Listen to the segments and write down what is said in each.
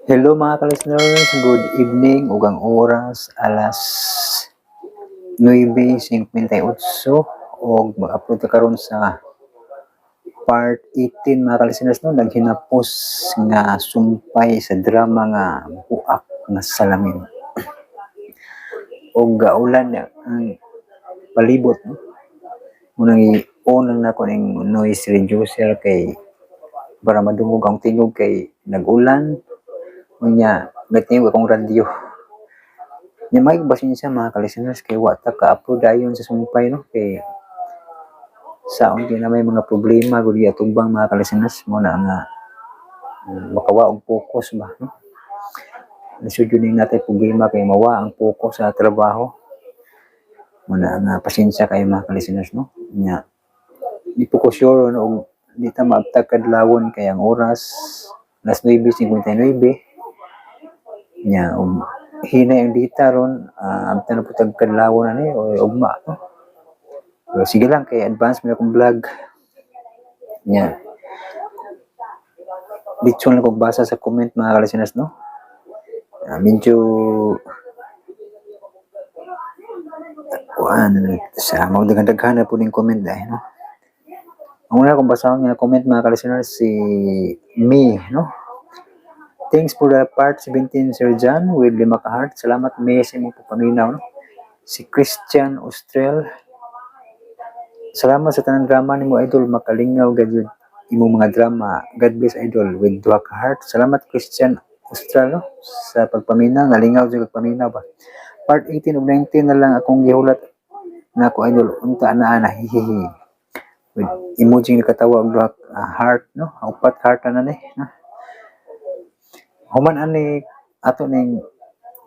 Hello, mga ka-listeners, good evening ug ang oras alas 9:58 ug mag-upload ta karon sa part 18, mga ka-listeners, no, naghinapos nga sumpay sa drama nga Buak nga Salamin. Ug gaulan ang palibot, no. Munang i-on lang nako ning noise reducer kay para madungog ang tingog kay nag-ulan. Unya, gatingog akong radyo. Nya may pasensya, mga ka-listeners, kay wa ta ka-upload dayon sa sumpay, no, kay sa unti na may mga problema gud giatubang, mga ka-listeners, mo na nga makawa og focus ba, no. Lisod jud ning natay problema kay mawa ang focus sa trabaho. Mo na nga pasensya kayo, mga ka-listeners, no. Nya di po ko sure, no, og di ta maabtag kadlawon kay ang oras alas 9:59. Nya og hinay ang data ron, abtan na po tag kadlawon ani o ugma, no. Pero sige lang kay advance man akong vlog. Nya ditso lang kog basa sa comment, mga ka-listeners, no. Medyo kuan sa magdaghan-daghan na po ning comment dahil, no. Ang una kong basahon nga comment, mga ka-listeners, si Me, no. "Thanks for the part 17, Sir John," with lima ka heart. Salamat, Me, sa imong pagpaminaw, no. Si Christian Austrel. "Salamat sa tanang drama nimo, idol, makalingaw gad yun imong mga drama. God bless, idol," with duha ka heart. Salamat, Christian Austral, no, sa pagpaminaw, nalingaw jud kag paminaw ba. "Part 18 ug 19 na lang akong gihulat nako, idol, unta na ana, hihihi." With emoji nga nakatawa og duha heart, no. Upat heart na ni, no. Human ani ato ning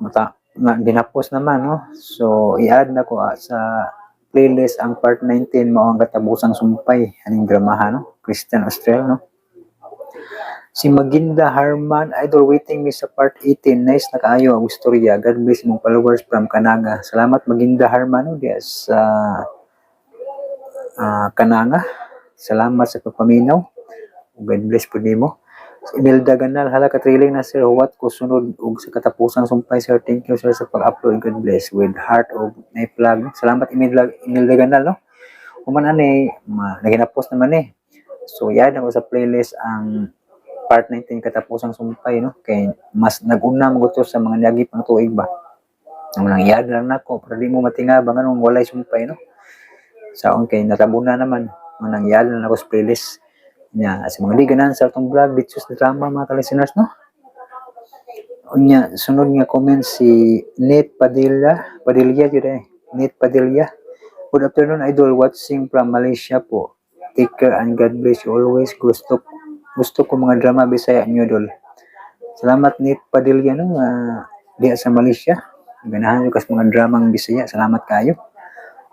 mata nga ginapos naman, no. So i-add na ko sa playlist ang part 19, mao ang katapusang sumpay aning dramaha, no. Christian Austrel, no. Si Maginda Harman, "Idol, waiting me sa part 18. Nice na kaayo ang istorya. God bless mong followers from Kananga." Salamat, Maginda Harman, no, diya sa Kananga. Salamat sa pagpaminaw. God bless po nimo. Si Imelda Ganal, "Hala ka thrilling na, sir, huwat ko sunod og sa katapusang sumpay, sir. Thank you, sir, sa pag-upload. God bless," with heart og na flag. Salamat, Imelda Ganal, no. Human ani naginapos naman eh. So yan ako sa playlist ang part 19, katapusang sumpay, no, kay mas nag-una mo sa mga niagi pang tuig ba. Ang nang i-add lang nako para di mo matinga ba nganong walay sumpay, no. Saon kay natabuna naman, manang i-add lang nako sa playlist. Nya, sa mga di ganahan sa atong vlog dito sa drama, mga ka-listeners, no. Unya, sunod nga comment si Nate Padilla, Padilla jud eh. Nate Padilla. "Good afternoon, idol, watching from Malaysia po. Take care and God bless you always. Gusto gusto ko mga drama Bisaya niyo, idol." Salamat, Nate Padilla, no, diya sa Malaysia. Ganahan nyo kas mga dramang Bisaya. Salamat kayo.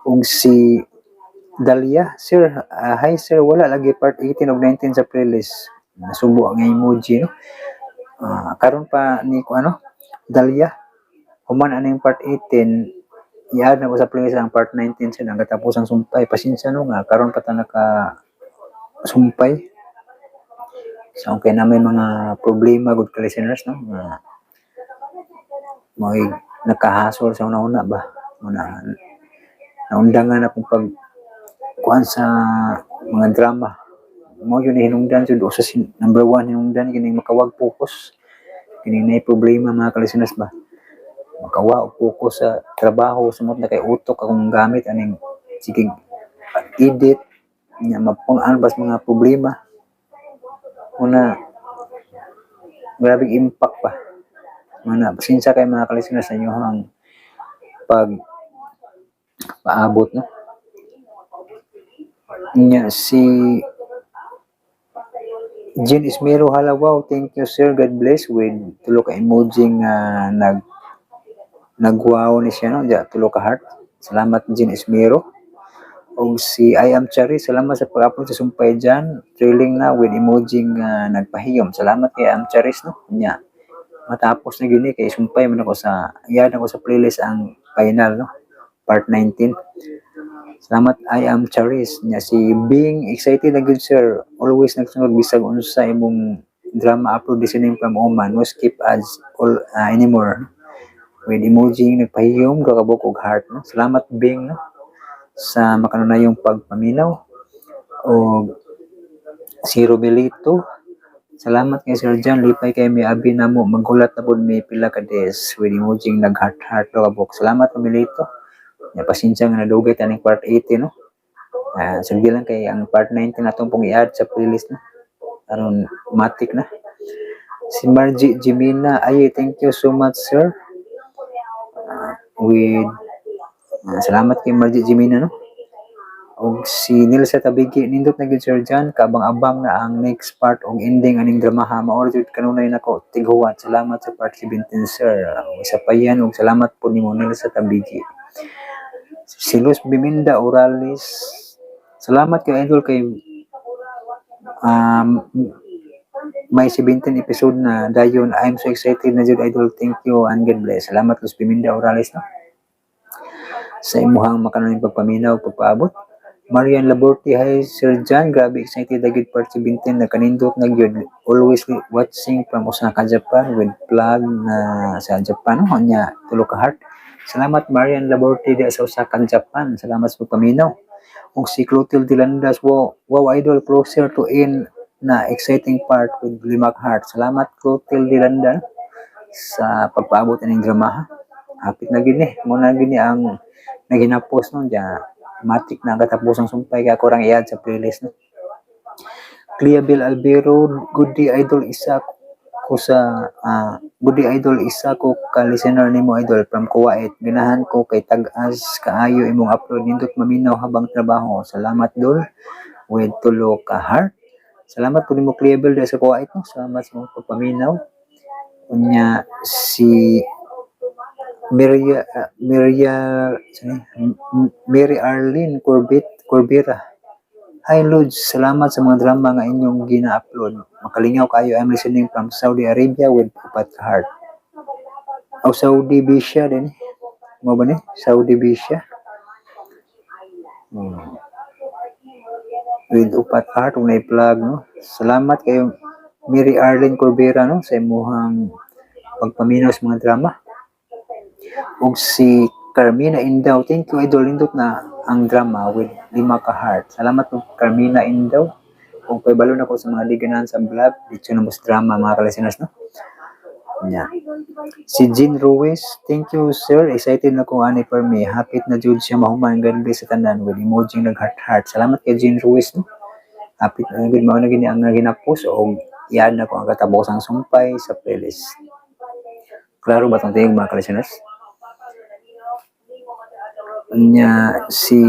Ug si Dalia, "Sir, hi sir, wala lagi part 18 ug 19 sa playlist." Nasubo ang emoji, no. Karon pa ni ko ano, Dalia. Human aning part 18, i-add na ko sa playlist ang part 19 sir, ang katapusang sumpay. Pasensya, no, nga karon pa ta naka sumpay. So okay na may mga problema good ka listeners, no, nga may nakahasol sa una-una ba. Una naundangan akong pag kuan sa mga drama. Mo yun hinungdan jud sa number one hinungdan kining makawag focus. Kini nay problema, mga ka-listeners ba. Makawa og focus sa trabaho sumot na kay utok akong gamit aning sige edit nya mapunan bas mga problema. Una grabe impact pa. Mana pasensya kay mga ka-listeners sa inyo ang pag paabot, no. Nya si Jean Ismero, "Hala, wow, thank you, sir, God bless," with tulo ka emoji nga nagwaw ni siya, no, diya tulo ka heart. Salamat, Jean Ismero. Og si I am Cherry, "Salamat sa pag-upload sa sumpay dyan. Thrilling na," with emoji nga nagpahiyom. Salamat kay I am Charis, no. Nya matapos na gini kay sumpay man ako sa i-add ako sa playlist ang final, no. Part 19. Salamat, I am Charis. Nya si Being, "Excited na good, sir. Always nagsunod bisag unsa imong drama upload. Listening from Oman. No skip ads all anymore, with emoji nagpahiyom kakabok og heart, no? Salamat, Bing, no, sa makanunayong pagpaminaw. Og si Romelito, "Salamat kay Sir John, lipay kay mi abi namo, maghulat na pud mi pila ka days," with emoji nag heart heart kakabok. Salamat, Romelito. Ya, pasensya nga nadugay taning part 80, no. Sulgi lang kay ang part 19 atong pong i-add sa playlist, no, aron matik na. Si Margie Jimina ay, "Thank you so much, sir," with salamat kay Margie Jimina, no. Og si Nilsa Tabigi, "Nindot na gyud, Sir John, kaabang-abang na ang next part og ending aning dramaha. Mao ra jud kanunay nako tighuwat. Salamat sa part 17, sir." Isa pa yan, og salamat po nimo, Nilsa Tabigi. Si Luz Biminda Orales, "Salamat kay idol kay may 17 episode na dayon. I'm so excited na jud, idol. Thank you and God bless." Salamat, Luz Biminda Orales, no, sa imuhang makanunay pagpaminaw, pagpaabot. Marian Laborte, "Hi Sir John, grabe excited na gyud part 17, nagkanindot na gyud. Always watching from Osaka, Japan," with flag na sa Japan, no? Nya tulo ka heart. Salamat, Marian Laborte di sa Osaka, Japan. Salamat sa pagpaminaw. Ug si Clotilde Landas, Wow, idol, closer to end na, exciting part," with lima ka heart. Salamat, Clotilde Landas, sa pagpaabot ining drama. Hapit na gyud ni. Mo na gyud ni ang naghinapos, no, diya matik na ang katapusang sumpay kaya ako rang i-add sa playlist, no. Cleabel Albero, "Good day, idol, isa ko sa good day, idol, isa ko ka listener nimo, idol, from Kuwait. Ganahan ko kay tag-as kaayo imong upload, nindot maminaw habang trabaho. Salamat, dol," with tulo ka heart. Salamat po nimo, Cleabel, sa Kuwait, no. Salamat sa imong pagpaminaw. Unya si Miria Miria sino? Mary Arlene Corbett Corbera. "Hi Lods, salamat sa mga drama nga inyong gina-upload. Makalingaw kayo. I'm listening from Saudi Arabia," with upat ka heart. Aw, Saudi Bisha din. Mo ba ni? Saudi Bisha. With upat ka heart ug na-plug, no. Salamat kayo, Mary Arlene Corbera, no, sa imuhang pagpaminaw sa mga drama. Ug si Carmina Indaw, "Thank you, idol, nindot na ang drama," with lima ka heart. Salamat po, Carmina Indaw. Kung kabalo na ko sa mga di ganahan sa vlog, dito na mo sa drama, mga ka-listeners, no? Nya. Si Jean Ruiz, "Thank you, sir. Excited na ko ani for me. Hapit na jud siya mahuman. God bless sa tanan," with emoji nag heart heart. Salamat kay Jean Ruiz, no? Hapit na gud, mao na gini ang ginapos og i-add na ko ang katapusang sumpay sa playlist. Klaro ba tong tingog, mga ka-listeners? Nya si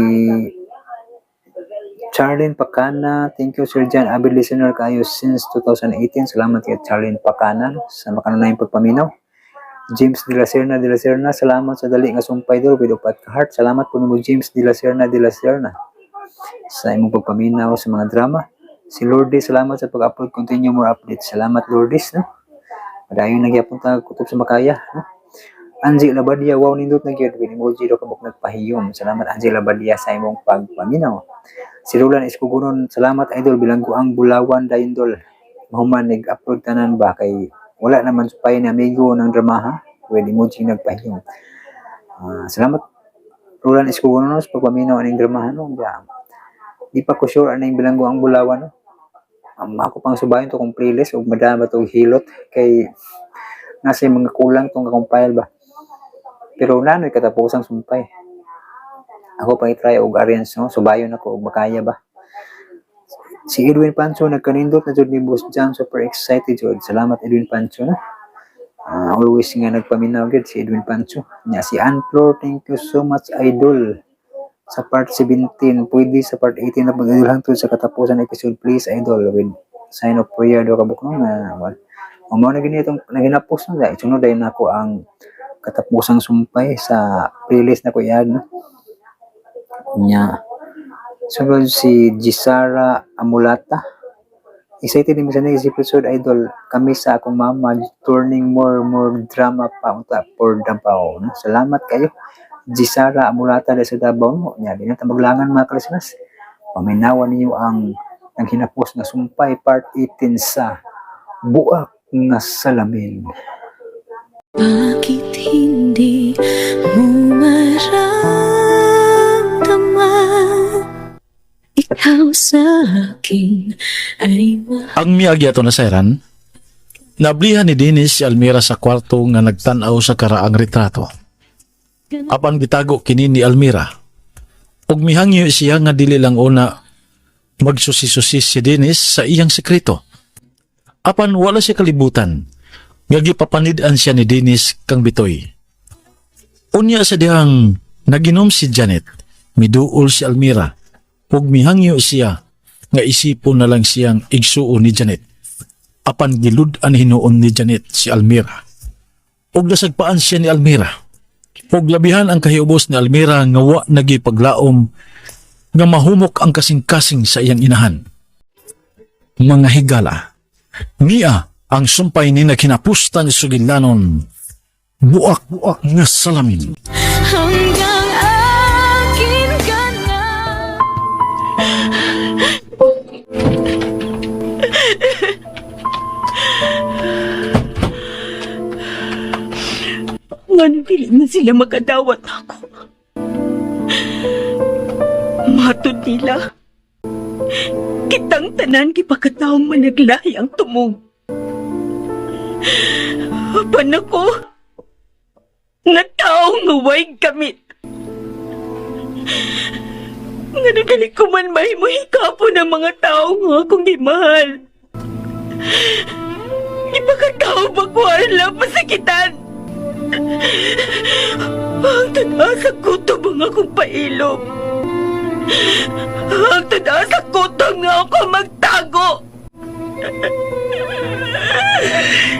Charlene Pacana, "Thank you, Sir John. Avid listener kayo since 2018." Salamat kay Charlene Pacana sa makanunayong pagpaminaw. James De La Serna De La Serna, "Salamat sa dali nga sumpay, dol," with upat ka heart. Salamat po nimo, James De La Serna De La Serna, sa imong pagpaminaw sa mga drama. Si Lourdes, "Salamat sa pag-upload. Continue more updates." Salamat, Lourdes, no? Padayon na gyapon ta kutob sa makaya, no? Angie Labadia, "Wow, nindot na gyud," with emoji daw kabuk nagpahiyom. Salamat, Angie Labadia, sa imong pagpaminaw. Si Roland Escogonon, "Salamat, idol, bilanggo ang Bulawan dayon, dol. Mahuman nag-upload tanan ba kay wala naman supay ni amigo ng dramaha," with emoji nagpahiyom. Salamat, Roland Escogonon, sa pagpaminaw aning dramaha, no. Di, di pa ko sure aning bilanggo ang Bulawan, no. Ako pang subayon to kung playlist ug madama to hilot kay nasa yung mga kulang tong compile ba. Pero nanoy katapusang sumpay. Ako pa i-try og arrange, no, subayon ako og makaya ba. Si Edwin Pancho, "Nagkanindot na jud ni Boss John, super excited jud." Salamat, Edwin Pancho, no. Always nga nagpaminaw gyud si Edwin Pancho. Nya si Anflor, "Thank you so much, idol. Sa part 17, pwede sa part 18 na pag idol hangtod sa katapusan ng episode, please, idol," with sign of prayer do kabuk, no, nga well. Mao na gini itong naginapos, no, dahil sunod dayon nako ang katapusang sumpay sa playlist na ko i-add, no. Nya sunod si Gisara Amulata. "Excited din sa next episode, idol. Kami sa akong mama turning more more drama pa unta for Davao." No? Salamat kayo, Gisara Amulata sa Davao, no? Nya di na ta maglangan, mga kalistenas. Paminawan ninyo ang naghinapos nga sumpay part 18 sa Buak nga Salamin. Bakit hindi mo maramdaman? Ikaw sa akin ay mahal. Ang miagi ato na sayran, nablihan ni Dennis si Almira sa kwarto nga nagtan-aw sa karaang retrato. Apan gitago kini ni Almira. Ug mihangyo siya nga dili lang una magsusi-susi si Dennis sa iyang sekreto. Apan wala siya kalibutan nga gipapanid-an siya ni Dennis kang bitoy. Unya sa dihang naginom si Janet, miduol si Almira, ug mihangyo siya nga isipon na lang siyang igsuon ni Janet. Apan gilud-an hinuon ni Janet si Almira. Ug nasagpaan siya ni Almira. Ug labihan ang kahiubos ni Almira nga wa nagipaglaom nga mahumok ang kasing-kasing sa iyang inahan. Mga higala, niya ang sumpay ni nakinapusta ni Sugilanon, buak-buak nga salamin. Hanggang akin ka na. Nganong dili man sila makadawat ako. Matod nila. Kitang tanan gipakataong managlahi ang tumong. Apan ako, nga taong nga way gamit. Nga dili ko man mahimo hikapon ang mga tao nga akong gimahal. Gipakatao ba ko ang pasakitan? Ang tanda sa gutom ang akong pailom. Ang tanda sa gutom nga ako magtago.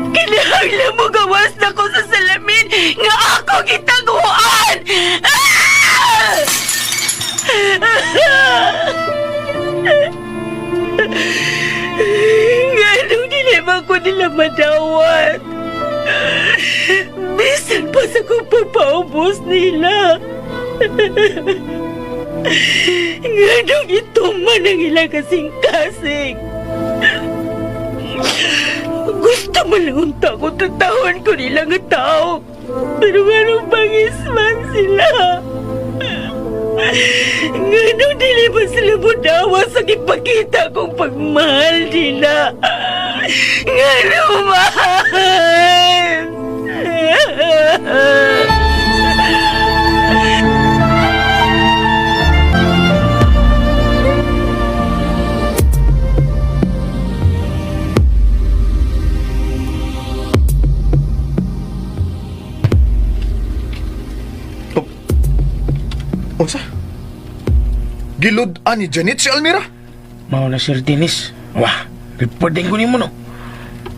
Kinahanglan mo gawas na ko sa salamin nga ako gitaguan! Ah! Nganong dili man ko nila madawat? Bisan pa sa kong pagpaubos nila. Nganong ito man ang ilang kasing-kasing. Gusto man lang unta ko tatahon ko nila nga tao. Pero nganong bangis man sila. Nganong dili ba sila mudawa sa ipakita kong pagmahal nila? Nganong man? Unsa? Gilud-an ni Janet si Almira? Mao na Sir Dennis. Wah, reporting ko nimo no.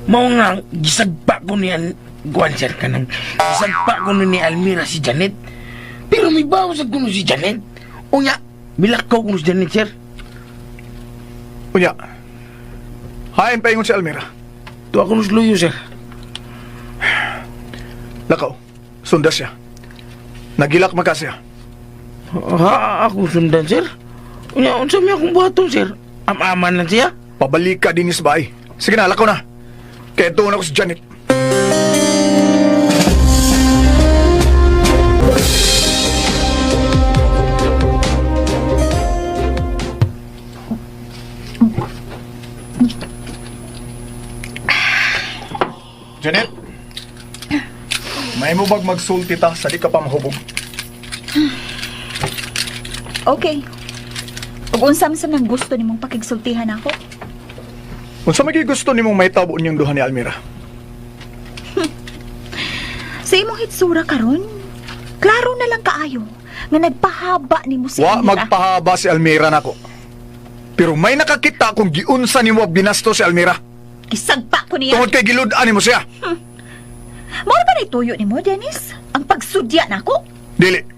Mao nga gisagpa ko ni Al Guan sir kanang gisagpa ko ni Almira si Janet. Pero may bawas ko si Janet. Unya, milakaw ko si Janet sir. Unya. Hain paingon si Almira. Tuwa ko sa luyo sir. Lakaw. Sunda siya. Nagilak maka siya. Ha, ako sundan sir. Unya, unsa may akong buhaton sir? Am-aman lang siya. Pabalik ka din baay. Sige na, lakaw na. Kaya doon ako si Janet. Janet, may mo bag magsulti ta sa di ka pa mahubog? Okay. Ug unsa man sa nang gusto nimong pakigsultihan ako? Unsa may gusto nimong mahitabo niyong duha ni Almira? Sa imong hitsura karon, klaro na lang kaayo nga nagpahaba nimo si Wa Amira. magpahaba si Almira nako. Pero may nakakita kung giunsa nimo binasto si Almira. Gisagpa ko niya. Tungod kay gilud-an nimo siya. Mao ba na tuyo nimo, Dennis? Ang pagsudya nako? Dili.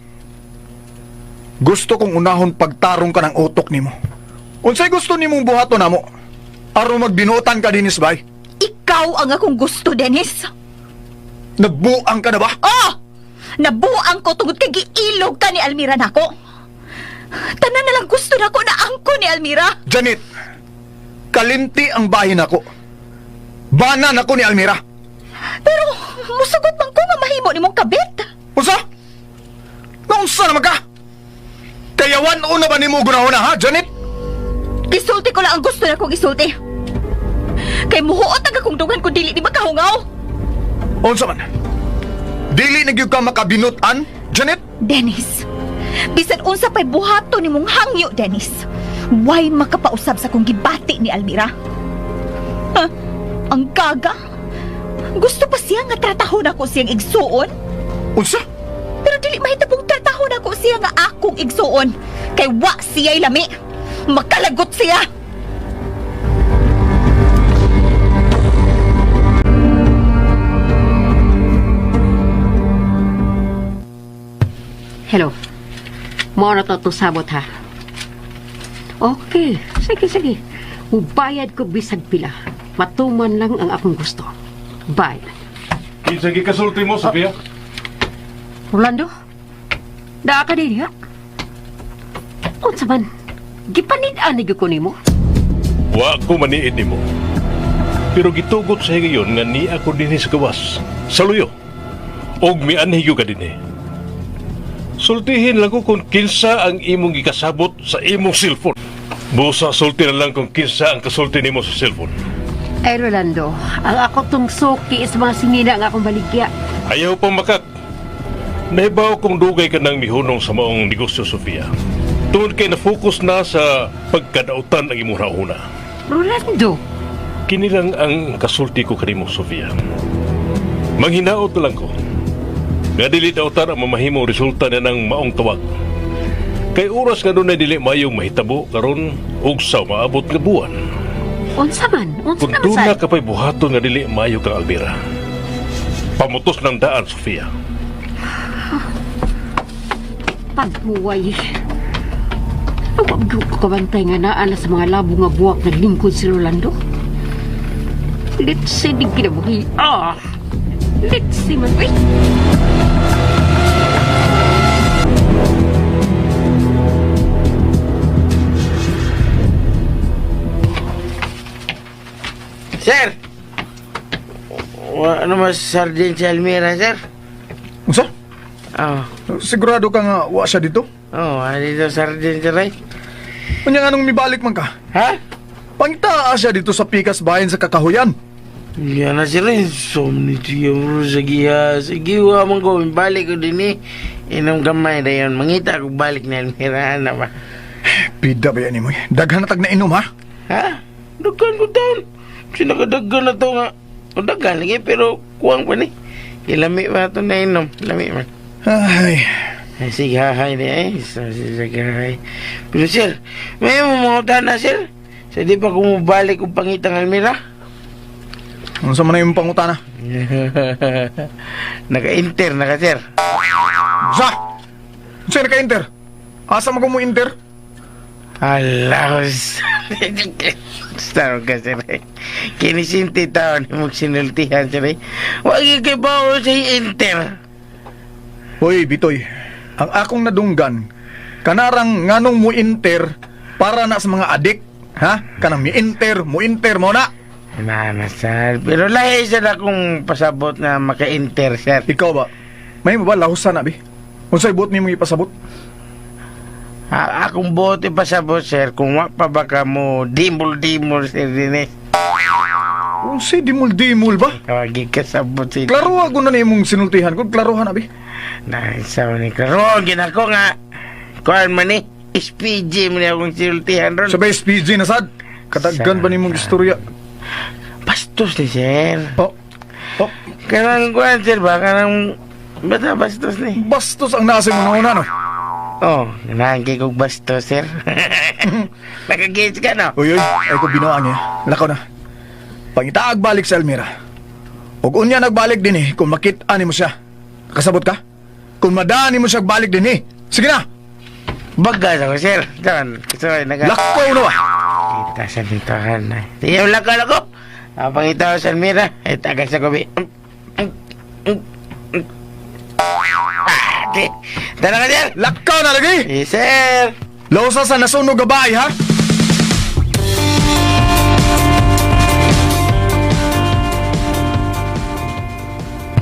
Gusto kong unahon pagtarong ka ng utok nimo. Unsay gusto nimong buhaton namo? Aron magbinuotan ka dinis bay. Ikaw ang akong gusto, Dennis. Nagbuang ka na ba? Oh! Nabuang ko tungod kay giilog ka ni Almira nako. Tanan na lang gusto nako na angko ni Almira. Janet, kalinti ang bahin ako. Bana nako ni Almira. Pero musugot man ko nga mahimo nimong kabit. Unsa? Naunsa naman ka? Kayawan una ba nimo gunahon ha, Janet? Gisulti ko lang ang gusto na kong isulti. Kay muhuot ang akong dughan kung dili ni makahungaw. Unsa man? Dili na gyud ka makabinutan, Janet? Dennis, bisan unsa pa'y buhato nimong hangyo, Dennis. Why makapausab sa kong gibati ni Almira? Ha? Ang gaga. Gusto pa siya nga tratahon ako siyang igsuon? Unsa? Pero dili mahitabong tratahon ako siya nga akong igsuon. Kay wa siya'y lami. Makalagot siya. Hello. Mao na to itong sabot ha. Okay, sige sige. Mubayad ko bisag pila. Matuman lang ang akong gusto. Bye. Kinsa gikasulti mo, Sofia? Rolando? Daa ka din ha? Unsa man? Gipanid-an ni ko nimo? Wa ko maniid nimo. Pero gitugot sa higayon nga ni ako dinhi sa gawas. Sa luyo. Og mianhi gyud ka dinhi. Sultihin lang ko kung kinsa ang imong gikasabot sa imong cellphone. Busa sulti na lang kung kinsa ang kasulti nimo sa cellphone. Ay, Rolando, ang ako tong suki sa mga sinina ang akong baligya. Ayaw pang makak. Nahibaw kung dugay ka nang mihunong sa maong negosyo, Sofia. Tungod kay na-focus na sa pagkadautan ang imong una. Rolando, Kini lang ang kasulti ko kanimo, Sofia. Manghinaot na lang ko. Nga dili dautan ang mamahimong resulta na ng maong tawag. Kay oras nga dunay dili mayong mahitabo karon ug sa maabot nga buwan. unsa man? Unsa Kung naman duna sa... ka pa'y buhaton nga dili mayo kang Almira. Pamutos ng daan, Sofia. Pagbuway. Ang wag ko kabantay nga naa na sa mga labo nga buwak naglingkod si Rolando. Let's say di kinabuhi. Ah! Let's say man. Uy! Sir! Ano mas sardin si Almira, sir? Unsa? Oh, Sigurado ka nga wa siya dito? oh, ano dito sardin, sir, ay? Unya nganong mibalik man ka? Ha? Pangita siya dito sa pikas bayan sa kakahuyan. Yan na sila, insomnia bro. Sige ha, sige wa man ko, balik ko din eh. Inom gamay na yun, mangita ko balik na Almira, na ba? Pida ba yan mo? Daghan na tag na inom ha? Ha? Daghan ko taon. Sinakadaghan na to nga. O daghan lagi, pero kuwang pa ni. Ilami pa ito na inom, lami man. Ay, Ay, sige, hahay ni ay. So, sige, hahay. Pero sir, may mga na sir. Sa di pa kumubalik kung pangitang Almira? unsa man na yung pangutana? Naka-enter na ka, sir. Sa! Unsa naka-enter? Asa man ko mo enter? Alas. Star ka, sir. Kinisinti taon ni mong sinultihan, sir. Huwag yung kay Bao sa enter. Hoy, Bitoy. Ang akong nadunggan, kanarang nganong mo enter para na sa mga adik, ha? Kanang mi enter, mo enter mo na. Mana, sir. Pero lahi sir akong pasabot na maka-enter, sir. Ikaw ba? May mo ba lahusan na bi? Unsay buot nimo ipasabot? Akong bote pasabot, sir. Kung wa pa baka mo dimol-dimol, sir, din eh. Unsay dimul-dimul ba? Tawagin ka sa sir. Klaro ako na nimong sinultihan ko, klarohan na bi. Naisaw ni Karon, ginako nga. Kuan man eh. SPG mo niya akong sinultihan ron. Sa ba SPG na sad? Kadaggan ba nimong istorya? Bastos ni sir. Oh. Oh, Kanang kuan sir ba? Kanang basta bastos ni. bastos ang nasa mo na no. Oh, ganahan kay kog bastos sir. Nakagets ka no? Uy, uy, ay ko binuang eh. Lakaw na. Pangitaag balik sa Almira. Ug unya nagbalik din eh, kung makit-an nimo siya. Kasabot ka? Kung madaan nimo siya balik din eh. Sige na, Bagas ako sir. Karon, sorry naga. lakaw na ba? Kita sa nitohan na. Sige, lakaw ako. Ah, pangita sa Almira. Ay, tagas sa gabi. Ah, okay. Tara ka sir. Lakaw na lagi! Yes, sir. Lausa sa nasunog nga bahay, ha?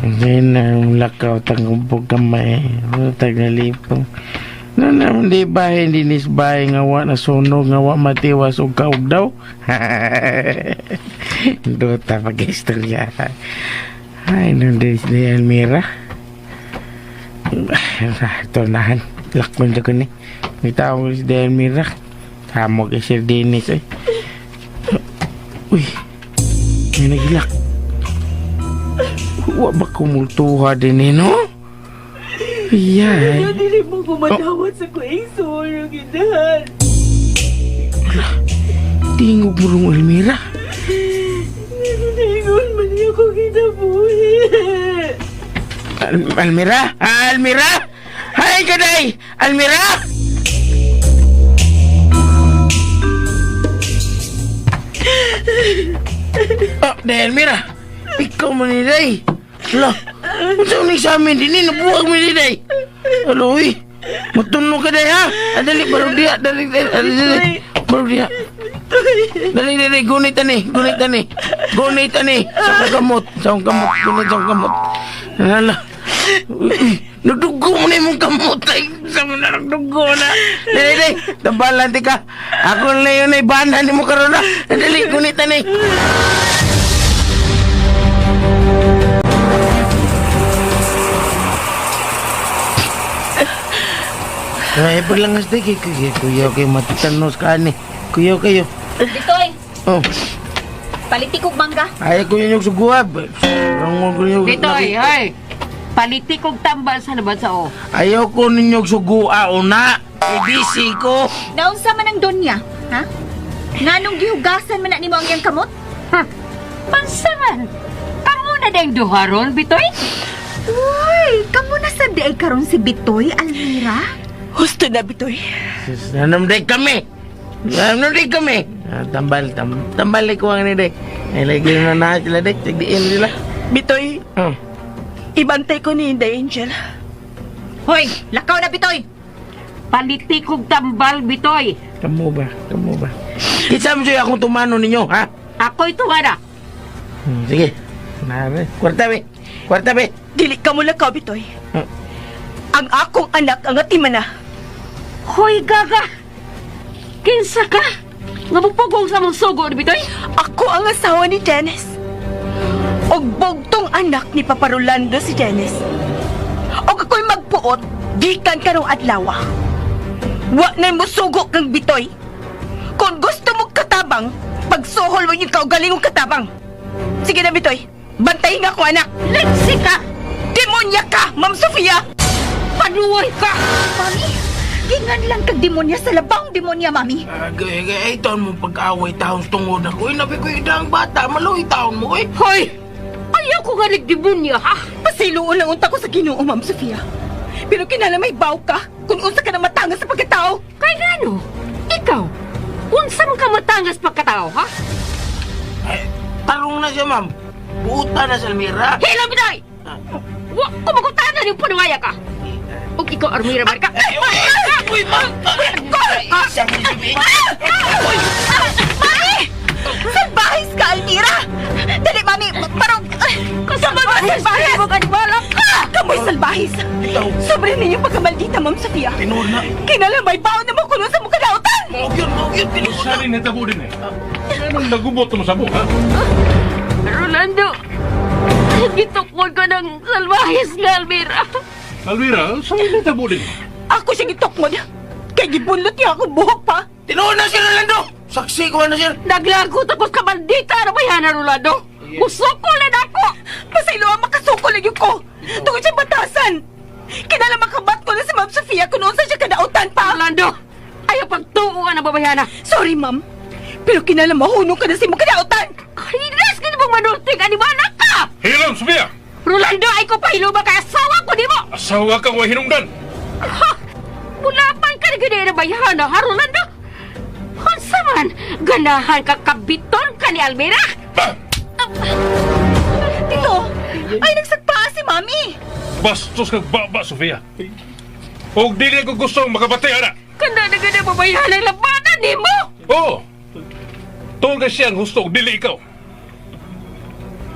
Ngayon na lakaw tangubog kamay. Tagalipong. No, na, hindi ba, hindi nisbay nga wa nasunog, nga wa matiwas og kaog daw. Duta pag-istorya. Ay, nung days ni Almira. Ito nahan. Lakon sa ko ni. May tao si Almira. Tamo kay Sir Dennis eh. Uy, may nagilak. Wa ba kumultuha din eh, no? Iyay. Dili mo ko madawat sa kuiso yung idahan. Tingog mo rong Almira. Ningon man niya ko kinabuhi. Almira? Ah, Almira? Hay kaday! Almira! Oh, day Almira. Ikaw man ni day. Hala, unsa ni sa amin dinhi nabuwag mo ni day. Alo, uy. Matunog ka day ha. Ah, dali baro diha, dali dali dali. Dali. Baro diha. Dali dali gunit ani, gunit ani. Gunit ani sa akong kamot, sa akong kamot, gunit sa akong kamot. Hala. Uy, nadugo mo na imong kamot ay sa mo na nagdugo na. Dali dali, tambalan ti ka. Ako na yun ay bana nimo karon na. Dali gunit ani. Ay, paglangas di kay kuya, kuya kayo matitanos ka ani. Kuya kayo. Bitoy, Oh, paliti kog mangga. ay kuya yung suguab. Rangon ko ninyo. Bitoy, hoy! Paliti kog tambal sa laban sa o. Ayaw ko ninyong sugua una. Ibisi ko. Naunsa man ang donya, ha? Nganong gihugasan man na nimo ang iyang kamot? Ha? Pansangan! Kamo na dayong duha ron, Bitoy? Uy, kamo na sad di ay karon si Bitoy, Almira? Husto na, Bitoy. Sus, Nanamday kami. Nanamday kami. Ah, tambal, tambal ko ang ni day. Ay, lagi na na sila day. Tigdiin sila. Bitoy, Oh. ibantay ko ni Inday Angel. Hoy, lakaw na Bitoy. Paliti kog tambal, Bitoy. Kamu ba? Kamu ba? Kinsa mo siya akong tumano ninyo, ha? Ako'y tuwa na. Sige. Nare. Kwarta be. Kwarta be. Dili ka mo lakaw, Bitoy. Hmm. Ang akong anak ang atiman na. Hoy, gaga! Kinsa ka? Nga mupugong sa mong sugo ni Bitoy? Ako ang asawa ni Dennis. Og bugtong anak ni Papa Rolando si Dennis. Og ako'y magpuot, gikan karong adlaw. Wa na'y musugo kang Bitoy. Kung gusto mo katabang, pagsuhol mo yung kaugalingong katabang. Sige na, Bitoy. Bantayin nga ako, anak. Let's ka! Demonya ka, Ma'am Sofia! Paduway ka! Mami, gingan lang kag demonya sa labang demonya, Mami. Agay, agay, ay, taon mo pag-away taon tungod ako. Ay, nabi ko yung daang bata. Maluhi taon mo, eh. Hoy! Ayaw ko nga nagdemonya, ha? Pasiluon lang unta ko sa Ginoo, Ma'am Sofia. Pero kinala may baw ka kung unsa ka na matangas sa pagkatao. Kay ngano? Ikaw, unsa man ka matangas pagkatao, ha? Ay, tarong na siya, ma'am. Buta na sa Almira. Hila, Bitoy! Wa ko magutanan yung panuwaya ka! Ug ikaw, Armira, Marka. Ay, uy, uy, ma'am! Ay, isang isip, Mami! Salbahis ka, Almira! Dali, Mami! Parang... Kasalbahis! Salbahis! Ganiwala ka! Kamoy salbahis! Ikaw. Sobre ninyong pagkamaldita, Ma'am Sofia. Tinuod na. Kinala may baon na mo kuno sa mong kadautan! Maugyon, tinuod na. Unsa rin natabo din eh? Anong nagubot mo sa ha? Rolando, gitukod ko ng salbahis nga, Almira. Almira, unsa rin natabo din? Ako siya gitukmod. Kay gibunlot niya akong buhok pa. Tinuod na, Sir Rolando! Saksi ko na, sir. Naglagot ako sa maldita na bayana, Rolando. Musukol na ako! Pasaylo ang makasukol lang yung ko. Tungod sa batasan. Kinala makabat ko na si Ma'am Sofia kung unsa siya kadautan pa. Rolando, ayaw pagtuo ka na babayana. Sorry, ma'am. Pero kinala mahunong ka na si mong kadautan. Kainis ka na bang manulting animana ka? Hilom, Sofia! Rolando, ay ko pahiluba kay asawa ko di mo! Asawa kang way hinungdan! Ha! Mulapan ka na ganyan na bayana, ha, Rolando? Unsa man, ganahan ka kabiton ka ni Almira? Bah! Tito, ay nagsagpaa si Mami! Bastos kag baba, Sofia. Og dili ko gusto makabati ana. Kanda na ganyan babayana ang labanan ni mo! Oo. Tuon kay siya ang husto og dili ikaw.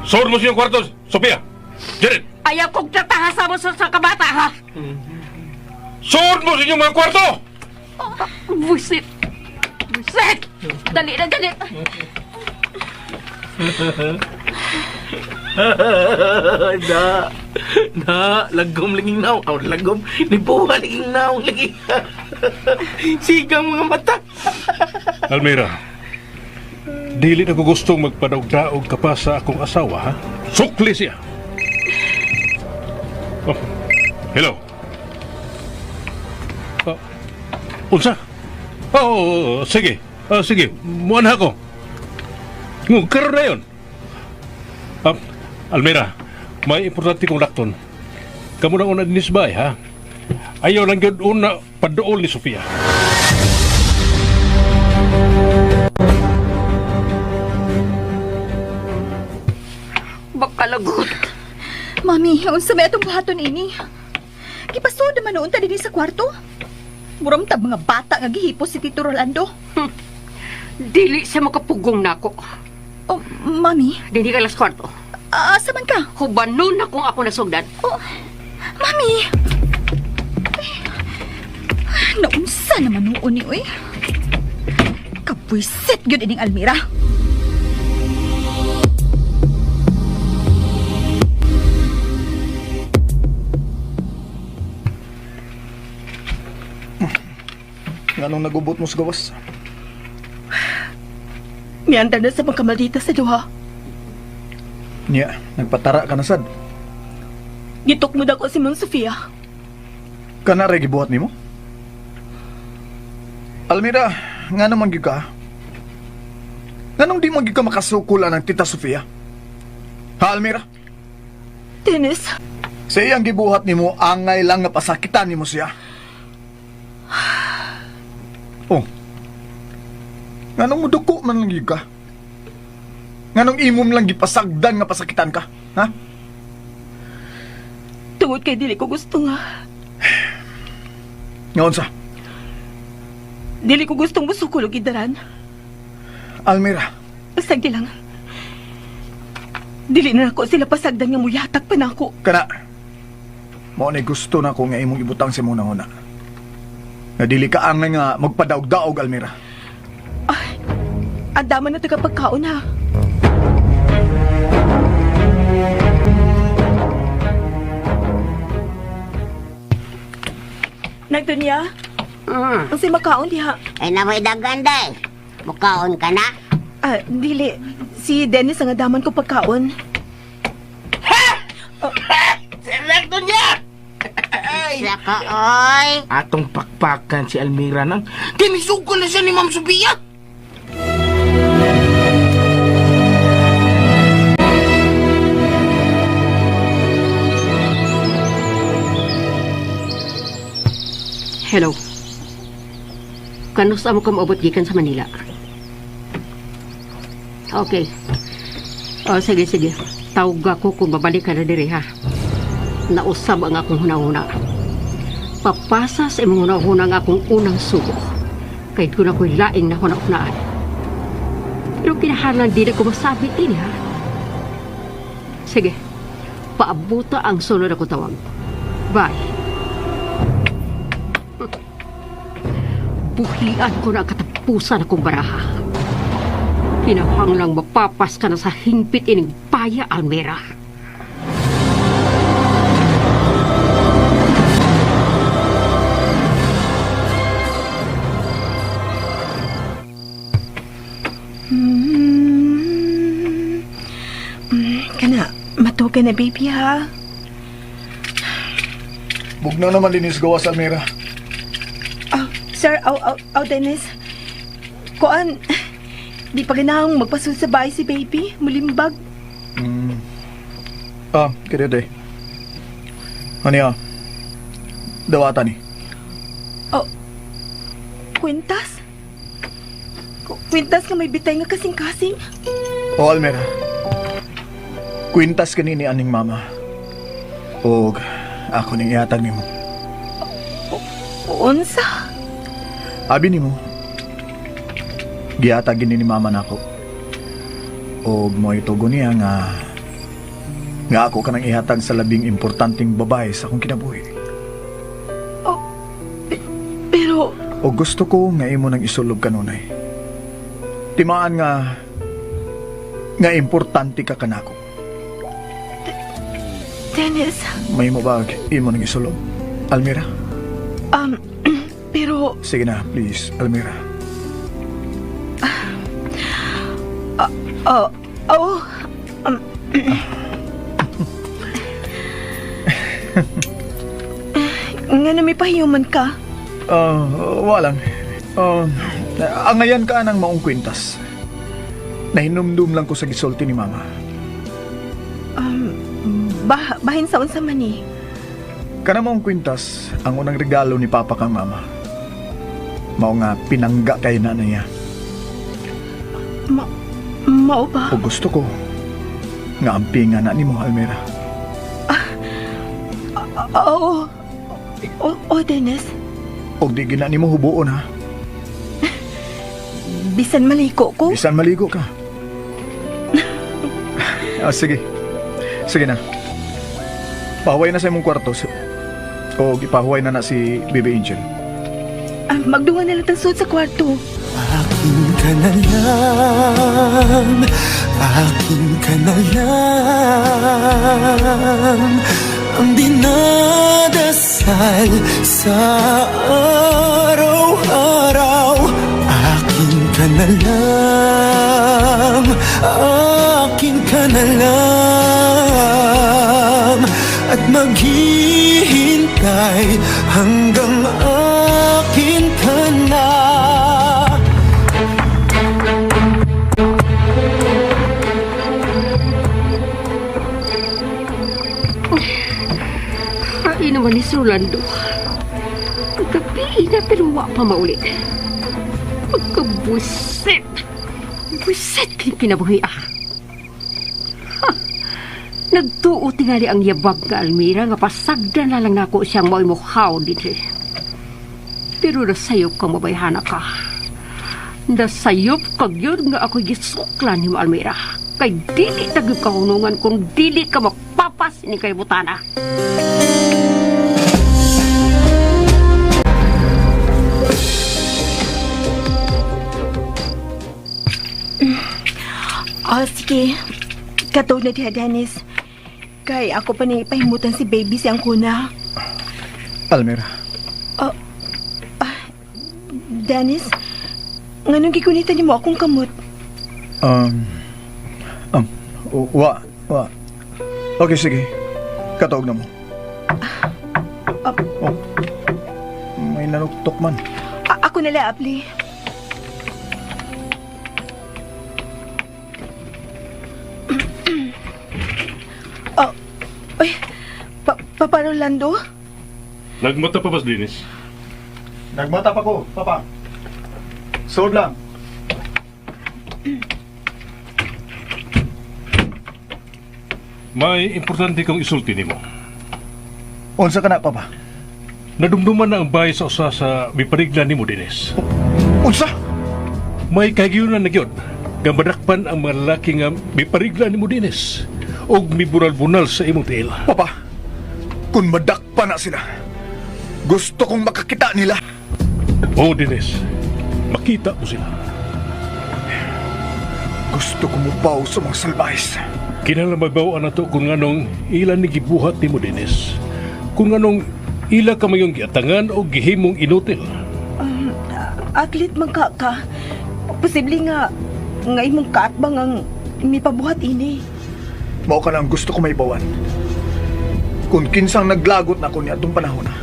Suod mo siyang kwarto, Sofia. Janet. Ayaw kong tataha mo sa kabata, ha? Suod mo sa inyong mga kwarto! Busit! Busit! Dali na, dali! Na, na, lagom laging naong. Aw, lagom. Nibuha laging naong lagi. Sigang mga mata. Almira, dili na ko gustong magpadaog-daog ka pa sa akong asawa, ha? Sukli siya! Oh, hello? Oh, unsa? Oh, sige. Oh, sige, muan ako. Karon na yun. Ah, Almira, may importante kong lakton. Kamu na una dinis bay, ha? Ayaw lang yun una padool ni Sofia. Bakalagot! Mami, unsa may atong buhaton ini? Gipasod naman noon ta dinhi sa kwarto. Muram ta mga bata nga gihipos si Tito Rolando. Dili siya makapugong nako. Oh, Mami, Dili ka alas kwarto. asa man ka? Hubanon na kung ako nasugdan. Oh, Mami! Ay, naunsa naman noon ni uy. Kapwisit gyud ining Almira. Nganong nagubot mo sa gawas? Miandar na sa pagkamaldita sa duha. Niya, nagpatara ka na sad. Gitukmod ako si Ma'am Sofia. Kana ray gibuhat nimo? Almira, nga naman gyud ka? Nganong di man gyud ka makasukol ng Tita Sofia? Ha, Almira? Dennis, Sa iyang gibuhat nimo, angay lang nga pasakitan nimo siya. Oh. Nganong muduko man lang gyud ka? Nganong imong lang gipasagdan nga pasakitan ka? Ha? tungod kay dili ko gusto nga. Ngaon sa? Dili ko gustong musukol og idaran. Almira, Pasagdi lang. Dili na nako sila pasagdan nga muyatak pa nako. kana. Mao ni gusto na ko nga imong ibutang sa imong nanguna. Nga dili ka angay nga magpadaog-daog, Almira. Ang dama na taga pagkaon ha. Nagdunya, ang si makaon diha. Ay namoy dagan day. Mukaon ka na? Ah, dili. Si Dennis ang adaman ko pagkaon. Selekto niya! Sa ka, oy. Atong pakpakan si Almira nang kinisugol na siya ni Ma'am Sofia. Hello. Kanus amo ka maabot gikan sa Manila? Okay. O, sige, sige. Tawag ako kung babalik ka na diri, ha? Nausab ang akong hunahuna. Papasa sa imong hunahuna ang akong unang sugo. Kahit kung ako'y laing na huna-hunaan. Pero kinahanglan di na ko masabit ini, ha? Sige. Paabuta ang sunod ako tawag. Bye. Buhian ko na ang katapusan akong baraha. Kinahanglang mapapas ka na sa hingpit ining paya, Almera. Kana, matuga na baby ha. Bugnaw naman din is gawas, Almira. Oh, sir, aw, aw, aw, Dennis. Kuan, di pa ganahang magpasul sa bahay si baby. Mulimbag. Ah, kaya day. Ano ya? Dawata ni. Oh, kwintas? Kwintas nga may bitay nga kasing-kasing. O, Almira. Kwintas kani ni aning mama. Og ako ning ihatag nimo. Unsa? Abi nimo. Gihatag gini ni mama nako. Og mo itugo niya nga Nga ako ka nang ihatag sa labing importanteng babae sa akong kinabuhi. Pero, O gusto ko nga imo nang isulob kanunay. Timaan nga nga importante ka kanako. Dennis, May mo ba imo nang isulob? Almira? pero, Sige na, please, Almira. oh, oh, nga na may pahiuman ka. Ah, walang. Angayan ka ng maong kwintas. Nahinumdum lang ko sa gisulti ni Mama. Bahin sa unsa man eh. Kana maong kwintas, ang unang regalo ni Papa kang Mama. Mao nga pinangga kay na niya. Mao ba? O gusto ko nga ampinga na nimo, Almira. Oo. Oo, Dennis. Og di gina nimo hubuon ha. Bisan maliko ko. Bisan maligo ka. Sige. Sige na. Pahuway na sa imong kwarto. O ipahuway na na si Baby Angel. Ah, magdungan na lang tang suod sa kwarto. Akin ka na lang, akin ka na lang. Ang dinadasal sa araw-araw. Akin ka na lang, akin ka na lang. At maghihintay hanggang akin ka na. Ay naman ni Sir Rolando. Pagkabi na pero wa pa mauli. Pagkabusit. Busit kini kinabuhi ah. Ha! Nagtuo tingali ang yabag nga Almira nga pasagdan na lang nako siyang mao'y mukhaw dinhi. Pero nasayop kang mabayhana ka. Nasayop ka gyud nga ako'y gisuklan ni Almira. Kay dili ta gyud kahunungan kung dili ka mapapas ni kay butana. Oh, sige. Katog na diha, Dennis. Kay ako pa ni ipahimutan si baby siyang kuna. Almira. Dennis, nganong gigunitan niyo mo akong kamot? Um, um, wa, wa. Okay, sige. Kataog na mo. Oh, may nanuktok man. Ako na lang, Apli. Oh, uy, Papa Rolando? Nagmata pa ba, Dennis? Nagmata pa ko, Papa. Sod lang. May importante kong isulti nimo. Unsa ka na, Papa? Nadumduman na ang bahay sa usa sa miparigla nimo, Dennis. Unsa? May kahigayunan na gyud nga madakpan ang mga lalaki nga miparigla nimo, Dennis, og mibural-bunal sa imong tiil. Papa, kung madakpa na sila, gusto kong makakita nila. Oo, Dennis. Makita mo sila. Gusto ko mubaw sa mga salbahis. Kinahanglan mabaw-an nato kung anong ila ni gibuhat nimo, Dennis. Kung anong ila ka mayong giatangan o gihimong inutil. Atlet man ka ka. Posible nga, nga imong kaatbang ang mipabuhat ini. Mao ka lang gusto ko may bawan. Kung kinsang naglagot na ko ni atong panahon na.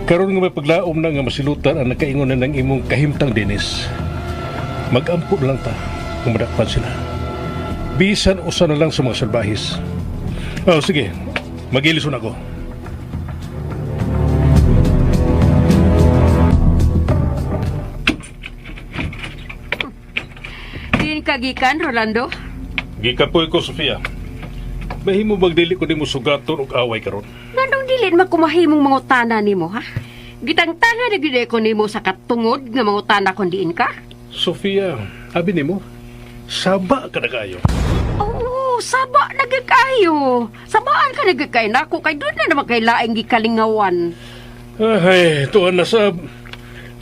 Karon nga may paglaom na nga masilutan ang nakaingon na ng imong kahimtang, Dennis. Magampo na lang ta kung madakpan sila. Bisan usa na lang sa mga salbahis. Oh, sige. Magilison ako. Din kagikan, Rolando? Gikapoy ko, Sofia. Mahimo bang dili ko nimo sugaton og away karon? Nganong dili man kumahimong mangutana nimo, ha? Gitangtanga na gyud ko nimo sa katungod nga mangutana kon diin ka? Sofia, abi nimo, saba ka na kayo. Oo, saba na gyud kayo. Sabaan ka na gyud kay nako kay doon na naman kay laing gikalingawan. Ay, tuan na sab.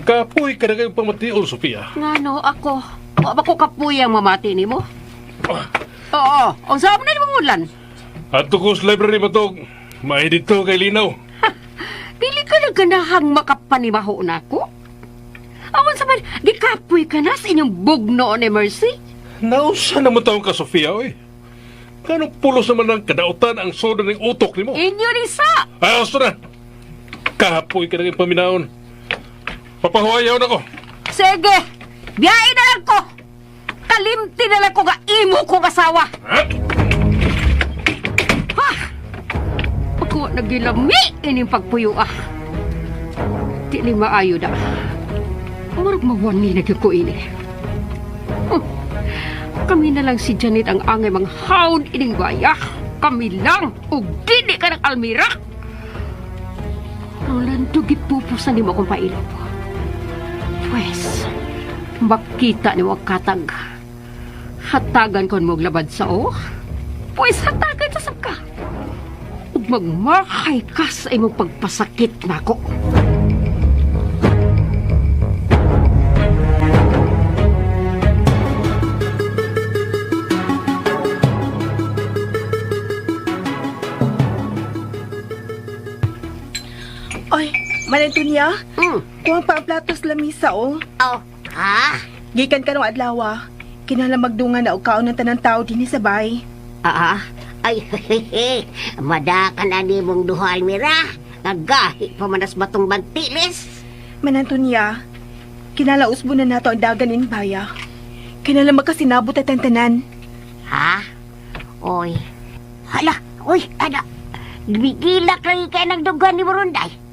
Kapoy ka na kayong pamation, Sofia. Ngano ako? Wa ba ko kapuyang mamati nimo? Oo, unsa man na nimo ulan? Adto ko sa library matog. May dito kay Linaw. Dili ka na ganahang makapanimaho nako. Awan sa man, gikapoy ka na sa inyong bugno ni Mercy. Nausa na mo taong ka, Sofia, oy. Kanong pulos naman ng kadautan ang soda ng utok nimo? Inyo ni sa. Ay, gusto na. Kapoy ka na kayong paminaon. Papahuwayaw na ko. Sige, biyahe na lang ko. Kalimti na lang ko nga imo kong asawa. Ha? Ha? Ako nagilami ining pagpuyo ah. Di ni maayo da. Murag mawani na gyud ko ini. Kami na lang si Janet ang angay manghaon ining baya. Kami lang ug dili ka ng Almira. Rolando, gipupusan nimo akong pailop. Pwes, makita nimo ang katag. Hatagan kon mo og labad sa o. Pwes, hatagan sa sab ka. Ug magmakay ka sa imong pagpasakit nako. Oy, Malantunya, kuha pa ang plato sa lamisa, oh. Oh, ha? Gikan ka ng adlaw, Kinahanglan magdungan na og kaon ng tanang tao dinhi sa bay. Ah, ay, madaka na ni mong duha, Almira. Nagahi pa manas batong bantilis. Manantunya, kinala usbo na nato ang dagan in baya. Kinahanglan magkasinabot at tantanan. Ha? Oy. Hala, oy, ana. Gigilak lagi kay nagdugan ni Burunday.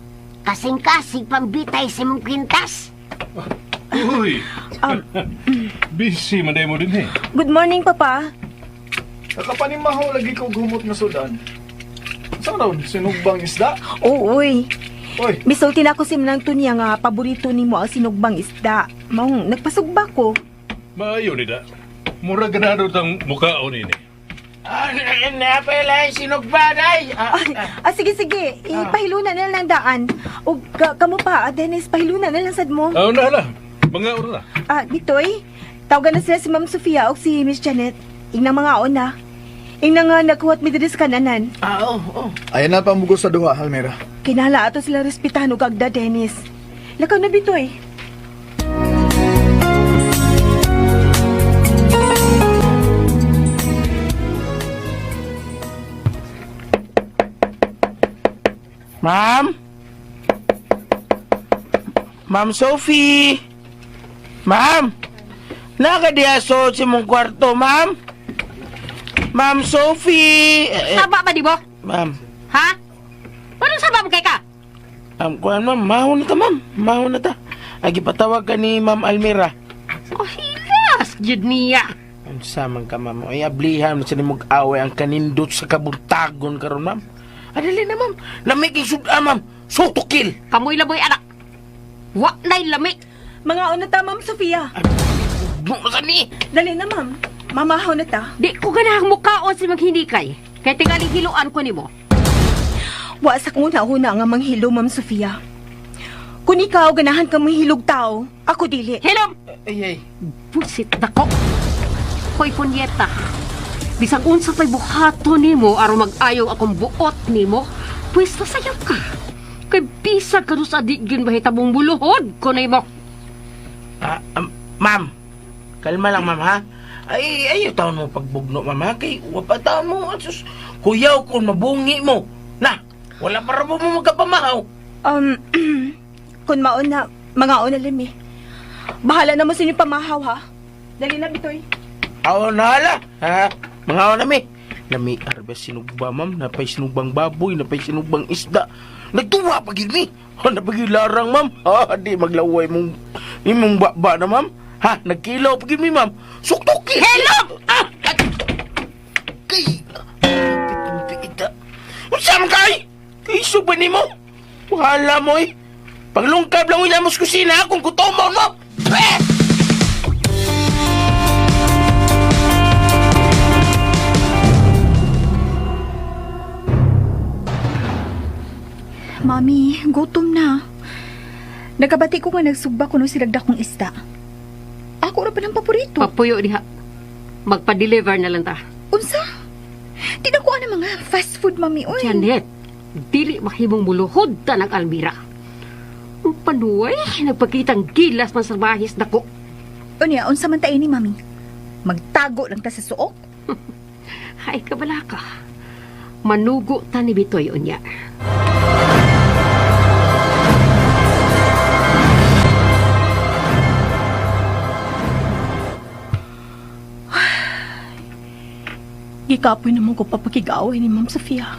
Kasing-kasing pambitay sa mong kwintas. Uy. Busy man mo din eh. Good morning, Papa. Nakapanimaho lagi ko gumot nga sudan. Sa raon, sinugbang isda? Oo, uy. Oy, Misulti na ako si Manang Tunya nga paborito nimo ang sinugbang isda. Maong nagpasugba ko. Maayo ni da. Mura ganado tang mukaon ini. Ah, napalay sinugba day. Ah, Ay, sige, sige. Ipahiluna na lang ang daan. O kamo pa, Dennis, pahiluna na lang sad mo. Ah, na hala. Mga ora na. Ah, Bitoy, tawagan na sila si Ma'am Sofia o si Miss Janet. Ingna mga ona. Ingna nga nagkuhat mi diri sa kananan. ah, oh, oh. ayan na pamugos sa duha, Almira. Kinala ato sila respetahan og agda, Dennis. Lakaw na, Bitoy. Ma'am? Ma'am Sophie? Ma'am? Nakadiaso si mong kwarto, ma'am? Ma'am Sophie? Eh, eh, Saba ba di mo? ma'am, Ha? Anong saba mo kay ka? kuan ma'am, mahon na ta, ma'am. Mahon na ta. Agi patawag ka ni Ma'am Almira. Oh, hilas jud niya. Unsa man ka, ma'am? Ay, ablihan mo sa nimog away ang kanindot sa kabuntagon karon, ma'am. Adali na, ma'am. Lamig ang suda, ma'am. Sutokil. Kamoy laboy anak. Wa na'y lami. Mga ona ta, Ma'am Sofia. Mo sa ni. Dali na, ma'am. Mamahaw na ta. Di ko ganahang mukaon si maghindikay. Kay tingaling hiluan ko nimo. Wa sa kong una nga manghilo, Ma'am Sofia. Kung ikaw ganahan ka manghilog tao, ako dili. Hilom! Ay, ay. Busit nako. Hoy punyeta. Bisag unsa pa'y buhato nimo aron mag-ayo akong buot nimo, pwes nasayaw ka. Kay bisag ka sa di gyud mahitabong buluhod ko nimo. Ah, ma'am. Kalma lang, ma'am, ha? Ay, ayaw taon mo pagbugno, ma'am, ha? Kay, wapa taon mo. Asus, kuyaw kung mabungi mo. Na, wala para mo mo magkapamahaw. Kung mauna, mga una limi. Bahala na mo sa inyong pamahaw, ha? Dali na, Bitoy. Aw, nahala. Ha? Mga aw nami. Nami, arbe sinugba, ma'am. Napay sinugbang baboy, napay sinugbang isda. Nagtuwa pag yun, eh. Ha, napag yun larang, ma'am. Ha, di maglaway mong, imong baba na, ma'am. Ha, nagkilaw pag yun, mi, ma'am. Suktukin! Hello! Ah! Kay! Ita. Unsa man kay? Kay ba nimo? Wala mo eh. Paglungkab lang mo sa kusina kung gutomon mo. Eh! Mami, gutom na. Nagkabati ko nga nagsugba kuno sila dakong isda. Ako ra pa ng paborito. Papuyo diha. Magpa-deliver na lang ta. Unsa? Di na ko ana mga fast food, mami. Uy. Janet, dili mahimong muluhod ta ng Almira. Ang panuay, nagpakitang gilas man sa bahis nako. Unya, unsa man ta ini, mami? Magtago lang ta sa suok. Ay, kabala ka. Manugo ta ni Bitoy unya. Gikapoy naman ko papakig-away ni Ma'am Sofia.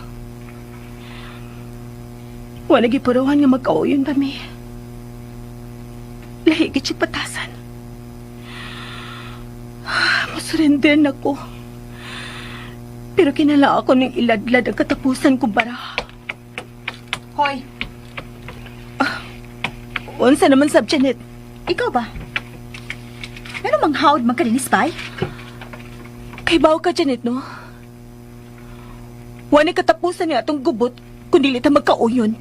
Wala gipuruhan nga magkauyon pa mi. Lahi gid siya patasan. Masurrender na ko. Pero kinala ako ng iladlad ang katapusan ko bara. Hoy, Unsa naman sab Janet? ikaw ba? Meron mang hawd man ka din, spy? Kay bawo ka Janet no? Wala katapusan ni atong gubot kung dili ta magkauyon.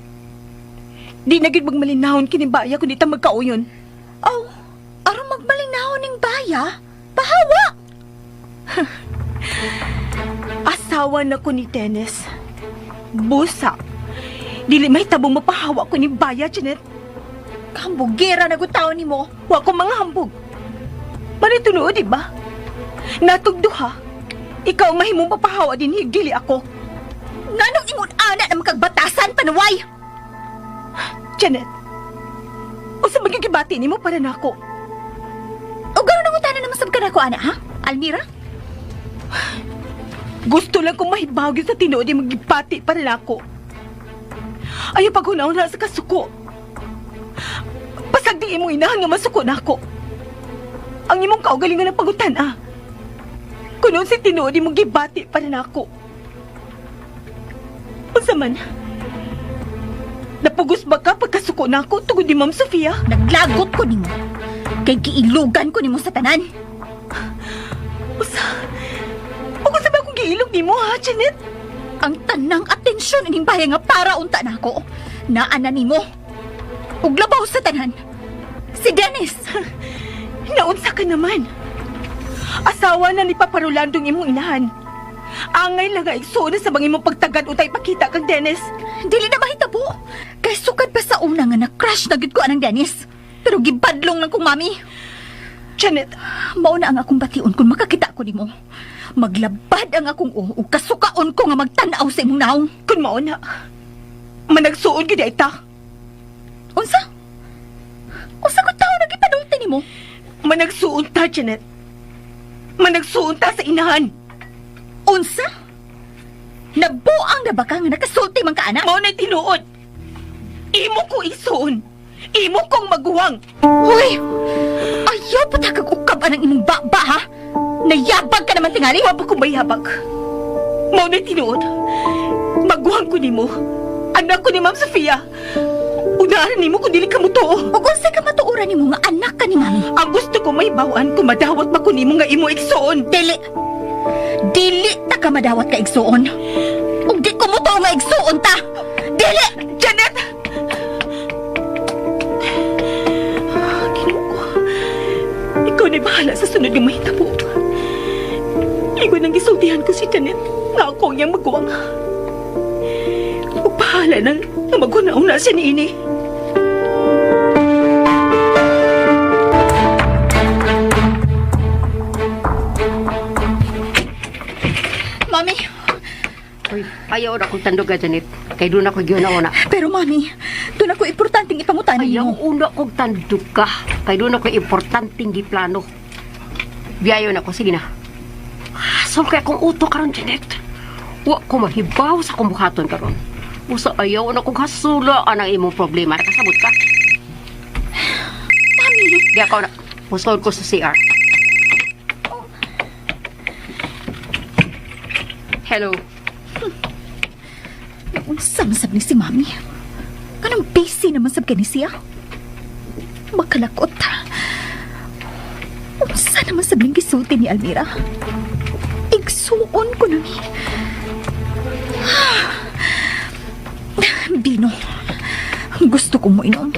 Di na gid magmalinahon kini baya kung di ta magkauyon. Oh, aron magmalinahon ning baya? Pahawa! Asawa na ko ni Dennis. Busa. Dili may tabong mapahawa ko ni Baya, Janet. Kambugera na gud taon nimo. Wa ko mga hambog. Manitunood, di ba? Natugduha. Ikaw ang mahimong papahawa din dili ako. Nganong ingon ana na makagbatasan panuway? Janet, usa magigibati nimo para nako. O gano'n ang utana naman sab ka nako ana ha? Almira? Gusto lang kong mahibawag yun sa tinuod yung magibati para nako. Ayaw paghunaw na sa kasuko. Pasag di imong inahan nga masuko nako. Ang imong kaugalingan ng pagutan ah. Kunon si tinuod imong gibati para nako. Unsa man? Napugos ba ka pagkasuko nako tungod ni Ma'am Sofia? Naglagot ko nimo. Kay giilugan ko nimo sa tanan. Usa. Ug unsa ba akong giilog nimo ha, Janet? Ang tanang atensyon ining baya nga para unta nako. Naa na nimo. Ug labaw sa tanan. Si Dennis. Naunsa ka naman. Asawa na ni Papa Rolandong imong inahan. Angay lang nga igsuon na sa bang imong pagtagad utay pakita kang Dennis. Dili na mahitabo. Kay sukad pa sa una nga na-crush na gid ko anang Dennis. Pero gibadlong lang kong mami. Janet, Mao na ang akong bation kung makakita ko nimo. Maglabad ang akong uo ug kasukaon ko nga magtan-aw sa imong naong. Kun mao na, managsuon gid ay ta. Unsa? Unsa ko tawo nagipadulti nimo? Managsuon ta, Janet. Managsuon ta sa inahan. Unsa? Nabuang na ba ka nga nakasulti man ka, anak? Mao na tinuod. Imo ko isuon. Imo kong maguwang. Hoy! Ayaw pa ta kag ukab anang imong baba, ha? Nayabag ka naman tingali. Wa pa ko mayabag. Mao na tinuod. Maguwang ko nimo. Anak ko ni Ma'am Sofia. Unahan nimo kung dili ka mutuo. Ug unsa ka matuoran nimo nga anak ka ni Mami? Ang gusto ko may bawaan kung madawat ba ko nimo nga imo igsuon. Dili. Dili ta ka madawat ka igsuon. Ug di ko mutuo nga igsuon ta. Dili! Janet! Ah, Ginoo. Ikaw na bahala sa sunod nga mahitabo. Ingon ang gisultihan ko si Janet nga ako ang iyang maguwang. Ug bahala nang nga maghuna-una siya niini. Mami, Uy, ayaw na akong tandog ka, Janet. Kay doon ako gihuna-una. pero mami, doon ako importanteng ipangutana Ayaw nimo. una kong tandog ka. Kay doon ako importanteng giplano. Biyayo na ako, sige na. Asol kay akong utok karon, Janet. Wa ko mahibaw sa akong buhaton karon. Usa ayaw na kong hasula anang imong problema. Nakasabot ka? Mami, Di ako na. Musod ko sa CR. Hello. Unsa man sab ni si Mami? Kanang busy naman sab kani siya. Makalakot. Unsa naman sab ning gisulti ni Almira? Igsuon ko na ni. Bino. Gusto ko mo inom.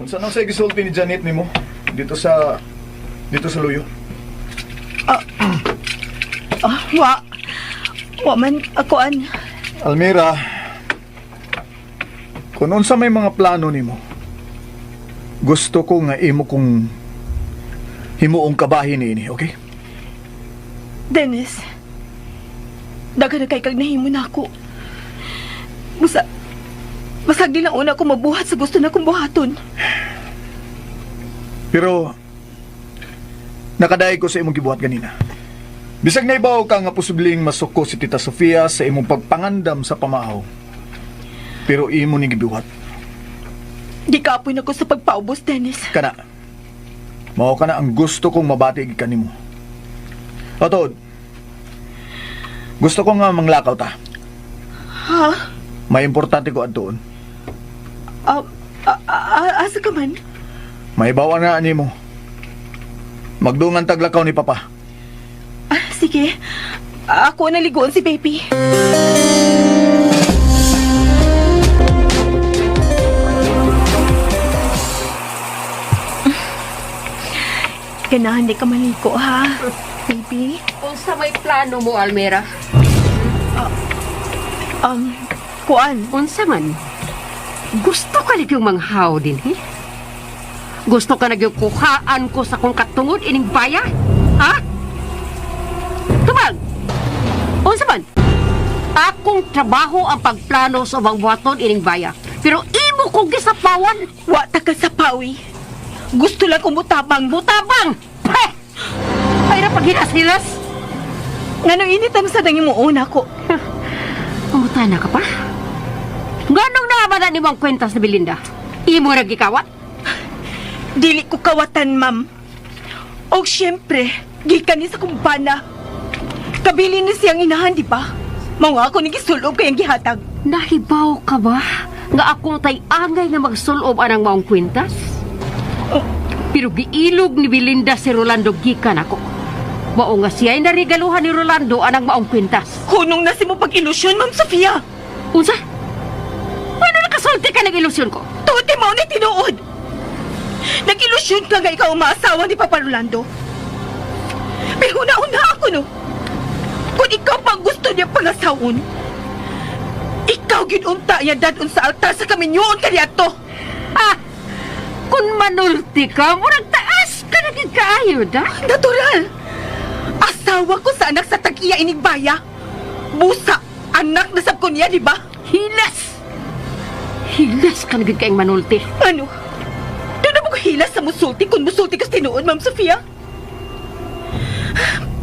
Unsa nang sa gisulti ni Janet nimo dito sa luyo? Ah, wa. Wa man ako an. Almira, kung unsa may mga plano nimo, gusto ko nga imo kong himuong kabahin niini, okay? Dennis. Daghan na kay kag nahimo nako. Busa Basag di lang una ko mabuhat sa gusto na kong buhaton. Pero nakadaig ko sa imong gibuhat ganina. Bisag naibaw ka nga posibleng masuko si Tita Sofia sa imong pagpangandam sa pamahaw. Pero imo ni gibuhat. Gikapoy na ko sa pagpaubos, Dennis. Kana. Mao kana ang gusto kong mabati gikan nimo. Atod. Gusto ko nga manglakaw ta. Ha? May importante ko adtoon. Ah, asa ka man? May bawa na nimo. Magdungan taglakaw ni Papa. Ah, sige. Ako na liguan si baby. Ganahan di ka maligo, ha? Baby? Unsa may plano mo, Almira? Kuan? Unsa man? Gusto ka na yung manghaw din, he? Gusto ka na yung kuhaan ko sa kong katungod ining baya? Ha? Tumag! Unsa man? Akong trabaho ang pagplano sa ubang buhaton ining baya. Pero imo kong gisapawan! Wa ta ka sa pawi. Gusto lang kumutabang. Mutabang! Peh! Ay na paghilas-hilas! Ngano init ang sa dangin mo una ko. Umuta na ka pa? Nganong naman na nimo ang kwentas ni Belinda? Imo ra gikawat? Dili ko kawatan, ma'am. Og siyempre, gikan ni sa kumpana. Kabili ni siyang inahan, di ba? Mao nga ako ni gisulob kayang gihatag. Nahibaw ka ba nga akong tay-angay nga magsulob anang maong kwintas? Pero giilog ni Belinda si Rolando gikan ako. Mao nga siya'y narigaluhan ni Rolando anang maong kwintas. Hunong na si mo pag-ilusyon, Ma'am Sofia. Unsa? Paano nakasulti ka ng ilusyon ko? Tuti mo ni tinuod. Nag-ilusyon ka nga ikaw ang maasawa ni Papa Rolando. Pero una-una ako, no? Kung ikaw pa ang gusto niya pangasawon, ikaw ginunta niya dadon sa altar sa kaminyoon kaniadto. Ah! Kung manulti ka, murag taas ka na gid kaayo, da? Natural! Asawa ko sa anak sa tag-iya inigbaya. Busa, anak na sab ko niya, di ba? Hilas! Hilas ka na gid kaayong manulti. Ano? Doon na mo ko hilas sa musulti kung musulti ka sa tinuod, Ma'am Sofia?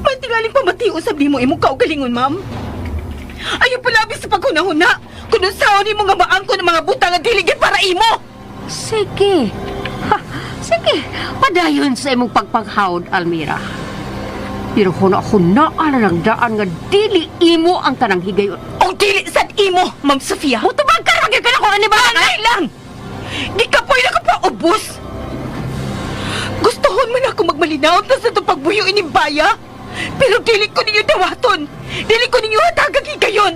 May tingaling pamatiyo sa mo imong kaugalingon, ma'am. Ayaw palabi sa paghunahuna kung unsaon nimo nga maangko ng mga butang nga dili gyud para imo. Sige. Ha, sige. Padayon sa imong pagpaghawd, Almira. Pero huna-huna na lang daan nga dili imo ang tanang higayon. O dili sad imo, Ma'am Sofia. Mutubag ka ra gyud ka na ko ani ba? Anay lang! Di ka po na ka pa ubos! Gustohon man ako magmalinaw na sa itong pagbuyo ining baya. Pero dili ko ninyo dawaton. Dili ko ninyo hatagang higayon.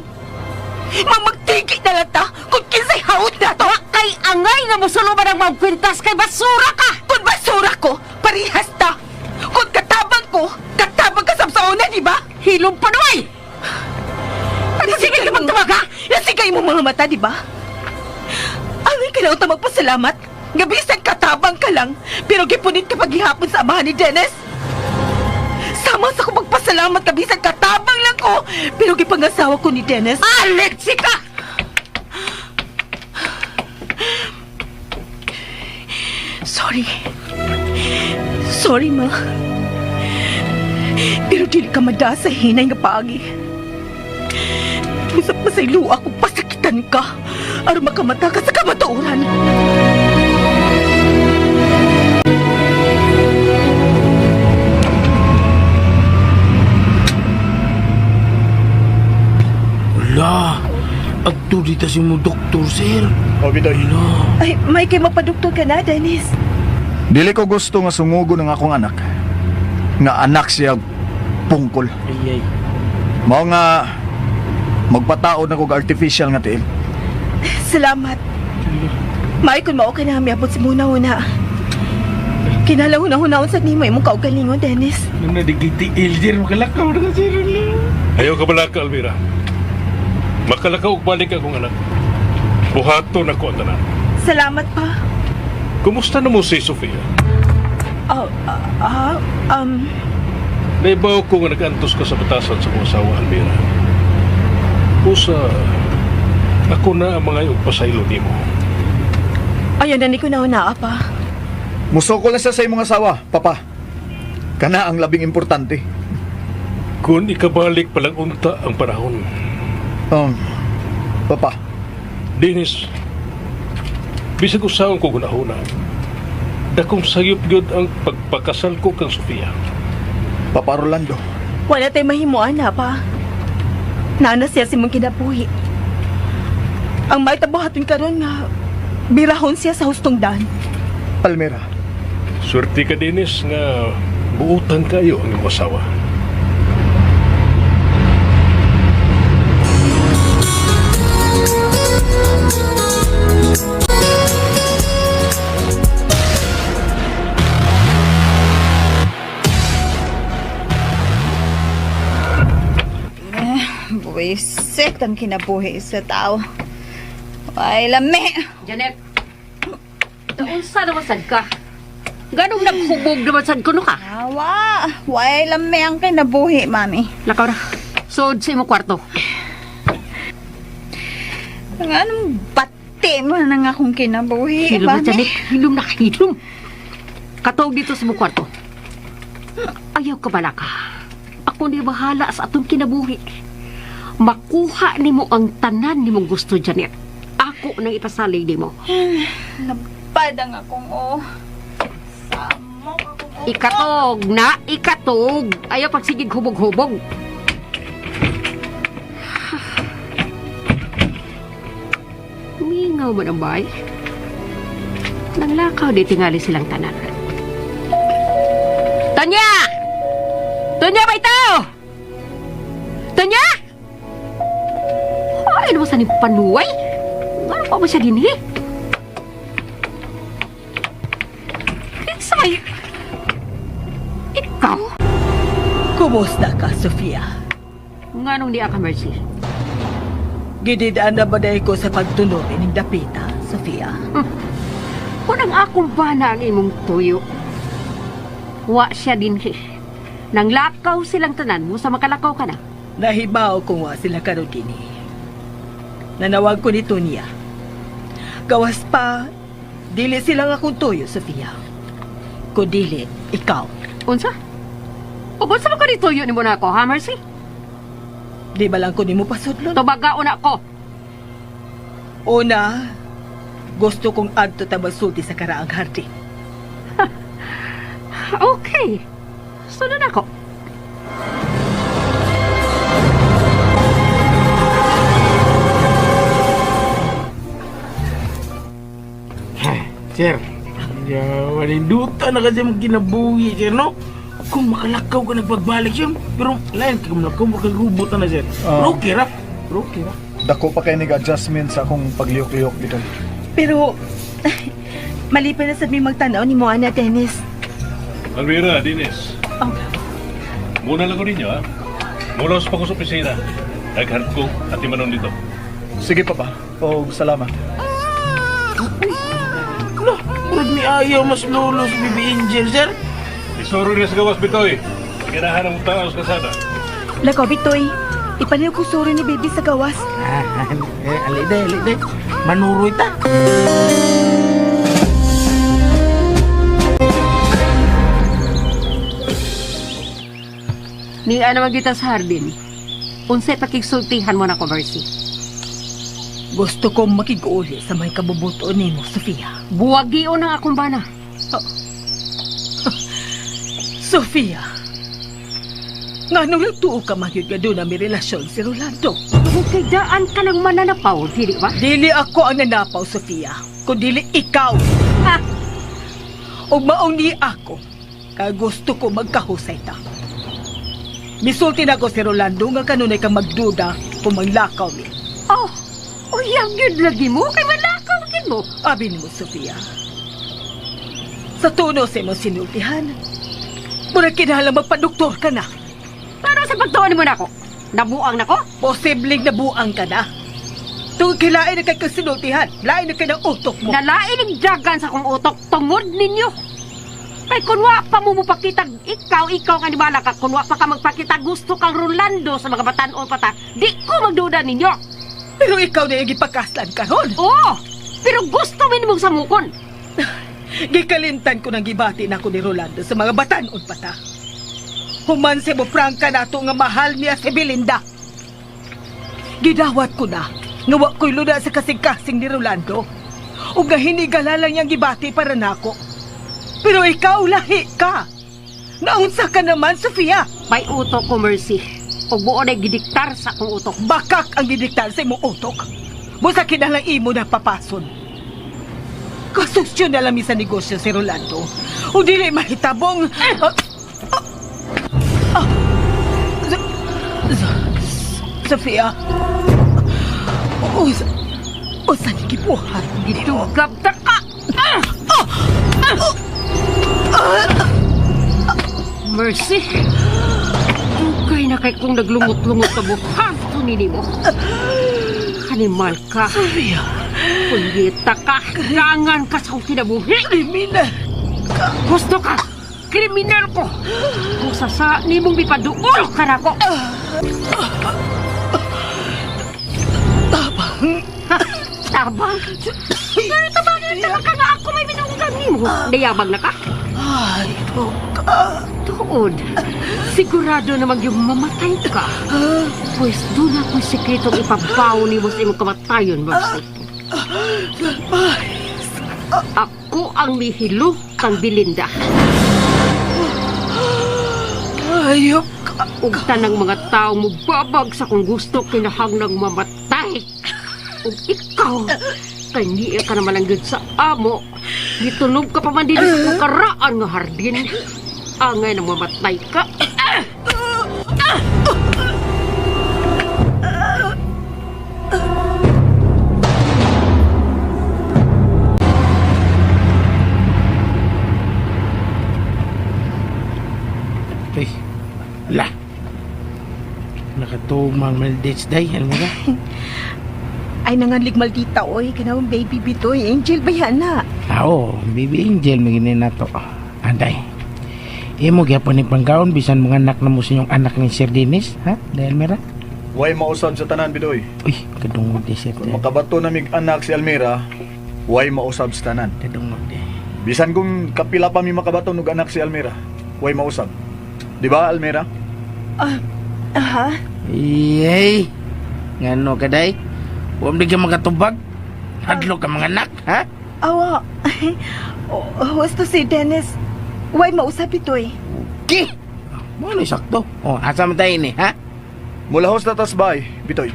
Mamagtigi na lang ta kung kinsay hawod na to. Wa kay angay nga mosuloban ang mga kwintas kay basura ka. Kung basura ko, parihas ta. Kung katabang ko, katabang ka sa una, di ba? Hilom pa nuay. Nasigay ka magtawag, ha? Nasigay mo mga mata, di ba? Angay ka na uta magpasalamat. Nga bisan katabang ka lang, pero gipunit ka paghihapon sa amahan ni Dennis. Sama sa ko magpasalamat ka bisan katabang lang ko, pero gipangasawa ko ni Dennis. Alexi ka! Sorry. Sorry, ma. Pero dili ka mada sa hinay nga paagi. Usap pa sa ilo ako, pasakitan ka. Aron makamata ka sa kamatuoran. Wala. Adto dita si mo doktor, sir. O bitoy. Wala. Ay, may kay mapaduktor ka na, Dennis. Dili ko gusto nga sungugo ng akong anak. Nga anak siya pungkol. Ay, ay. Mao nga magpataod na kog artificial nga tiil. Salamat. Maay kun mao ka na miabot sa muna una. Kinahanglan hunahunahon sa nimo imong kaugalingon, Dennis. Nung nadigitiil, sir, makalakaw na ka, sir. Ayaw ka balaka, Almira. Makalakaw og balik akong anak. Buhaton ako ang tanan. Salamat pa. Kumusta na mo si Sofia? Oh, ah, ah, um, Naibaw ko nga nag-antos ka sa batasan sa kong asawa, Almira. Usa, ako na ang mga pasaylo nimo. Ayaw na ni ko na pa. Musokol na siya sa imong asawa, papa. Kana ang labing importante. Kung ikabalik palang unta ang panahon, Papa, Dennis, bisag usaon ko gunahuna, dakong sayop gyud ang pagpakasal ko kang Sofia. Papa Rolando. Wala tay mahimuan na pa. Naana siya si mong kinabuhi. Ang may tabuhaton karon nga birahon siya sa hustong dan. Almira. Swerte ka, Dennis, nga buutan kayo ang imong asawa. Buwisit ang kinabuhi sa tao. Ay, lami. Janet, unsa naman sad ka? Ganong naghubog naman sad kuno ka? Awa, way lami ang kinabuhi, mami. Lakaw na. Sud sa imong kwarto. Ang anong bati mo na nga akong kinabuhi, Hilom na, mami. Janet. Hilom na, hilom. Katog dito sa imong kwarto. Ayaw ka bala ka. Ako ni bahala sa atong kinabuhi. Makuha nimo ang tanan nimong gusto, Janet. Ako nang ipasalig nimo. Nabad ang akong oh. Samok akong oh. Ikatog na, ikatog. Ayaw pagsigig hubog-hubog. Mingaw man ang bay. Nanglakaw di tingali silang tanan. Tonya! Tonya ba ito? Tonya! Ay, ano ba sa ni panuway? Ano pa ba siya dinhi? Kinsa may... Ikaw? Kumusta ka, Sofia? Nganong di ka, Mercy? Gididaan na ba ko sa pagtuloy ng dapita, Sofia? Kung ang akong bana ang imong tuyo, wa siya dinhi. Nang lakaw silang tanan mo sa makalakaw ka na. Nahibaw kung wa sila karon dinhi. Nanawag ko ni Tonya. Gawas pa, dili sila nga akong tuyo, Sofia. Kung dili, ikaw. Unsa? O unsa ba ka ni tuyo nimo na ako, ha, Mercy? Di ba lang ko nimo pasudlon? Tubagaon ako. Una, gusto kong adto ta magsulti sa karaang hardin. Okay. Sunod ako. Sir, ya, duta na kasi mong kinabuhi, sir, no? Kung makalakaw ka nagpagbalik, sir, pero lain ka malakaw, makagubot na, sir. Ah. Okay ra. Okay ra. Dako pa kay nag-adjustment sa akong paglihok-lihok dito. Pero, malipay na sad mi magtanaw ni Moana, Dennis. Almira, Dennis. Oh. Muna lang ko ninyo, ha? Mulos pa ko sa opisina. Naghanap ko at imanon dito. Sige, papa. Og salamat. Lah, murag ni ayaw mas lolo si Bibi Angel, sir. Isuro niya sa gawas, Bitoy. Ganahan ang tao sa kasada. Lakaw, Bitoy. Ipaniw ko suri ni baby sa gawas. Ah, eh, alay day, alay day. Manuroy ta. Ni ana magita sa hardin. Unsay pakigsultihan mo na ko, Mercy? Gusto kong makig-uli sa may kabubuto nimo, Sofia. Buwagion ang akong bana. Sofia! Nga nung nagtuo ka man yun nga doon na may relasyon si Rolando. Kung kay daan ka ng mananapaw, dili ba? Dili ako ang nanapaw, Sofia. Kung dili ikaw. Ha? Ug maong ni ako, kay gusto ko magkahusay ta. Misulti na ko si Rolando nga kanunay kang magduda kung manglakaw mi. Oh, uyab gyud lagi mo kay manlakaw gyud mo. Abi nimo, Sofia. Sa tuno sa imong sinultihan, murag kinahanglan magpadoktor ka na. Pero sa pagtuon nimo nako, nabuang nako? Posibleng nabuang ka na. Tungod kay lain na kay kang sinultihan, lain na kay ng utok mo. Nalain ang dagan sa akong utok tungod ninyo. Kay kunwa pa mo mupakita, ikaw ang animala ka, kunwa pa ka magpakita gusto kang Rolando sa mga batan-on pa ta, di ko magduda ninyo. Pero ikaw na yung gipakaslan karon. Oo, pero gusto min mong samukon. Gikalimtan ko nang gibati na ako ni Rolando sa mga batan-on pa ta. Human si mo prangka nato nga mahal niya si Belinda. Gidawat ko na nga wa ko'y luna sa kasing-kasing ni Rolando. Ug nga hinigala lang niyang gibati para nako. Pero ikaw lahi ka. Naunsa ka naman, Sofia. May utok ko, Mercy. Ug buo na gidiktar sa akong utok. Bakak ang gidiktar sa imong utok. Busa kinalang imo na papason. Kasusyo na lang mi sa negosyo si Rolando. O dili mahitabong... Sofia. O sa gibuhat? Gidugab ta ka! Mercy! Dugay na kay kong naglungot-lungot na buhat ko nini mo. Animal ka. Sofia. Punyeta ka. Gangan ka sa akong kinabuhi. Kriminal ka. Gusto ka. Kriminal ko. Kung sasa nimong mipaduol ka na ko. Tabang. Ha? Tabang? Pero tabangin talaga nga ako may minunggan nimo. Nayabang na ka? Ay, ka. Tuod. Sigurado namang yung mamatay ka. Pwes doon ako'y sekretong ipabaw ni mo sa imong kamatayon, Mercy. Ako ang mihilo kang Belinda. Ayop ka. Ug tanang mga tao mo babag sa kung gusto kinahangnang mamatay. Ug ikaw, kay niya ka naman ang gud sa amo. Gitunog ka pa man din sa kong karaan nga hardin. Angay na mamatay ka. Uy, la. Nakatuog mga maldates day, alam mo ka? Ay, nanganlig maldita, oy. Kanawang baby bitoy. Angel ba yan na? Oo, baby angel, may ginin na to. Anday. Imo gyapon ni pangkaon bisan mga anak na mo sa inyong anak ni Sir Dennis, ha? Dahil mera? Way mausab sa tanan, Bidoy. Uy, kadungog di Sir Kung makabato na mig anak si Almira, way mausab sa tanan. Kadungog di. Bisan kung kapila pa mi makabato nog anak si Almira, way mausab. Di ba, Almira? Aha. Yey! Ngano ka day? Huwag di ka makatubag? Hadlo ka mga anak, ha? Awa. Husto si Dennis. Way mausap ito eh. Okay! Mo na sakto. Oh, asa man tayo ni, ha? Mulahos na tas bay, Bitoy.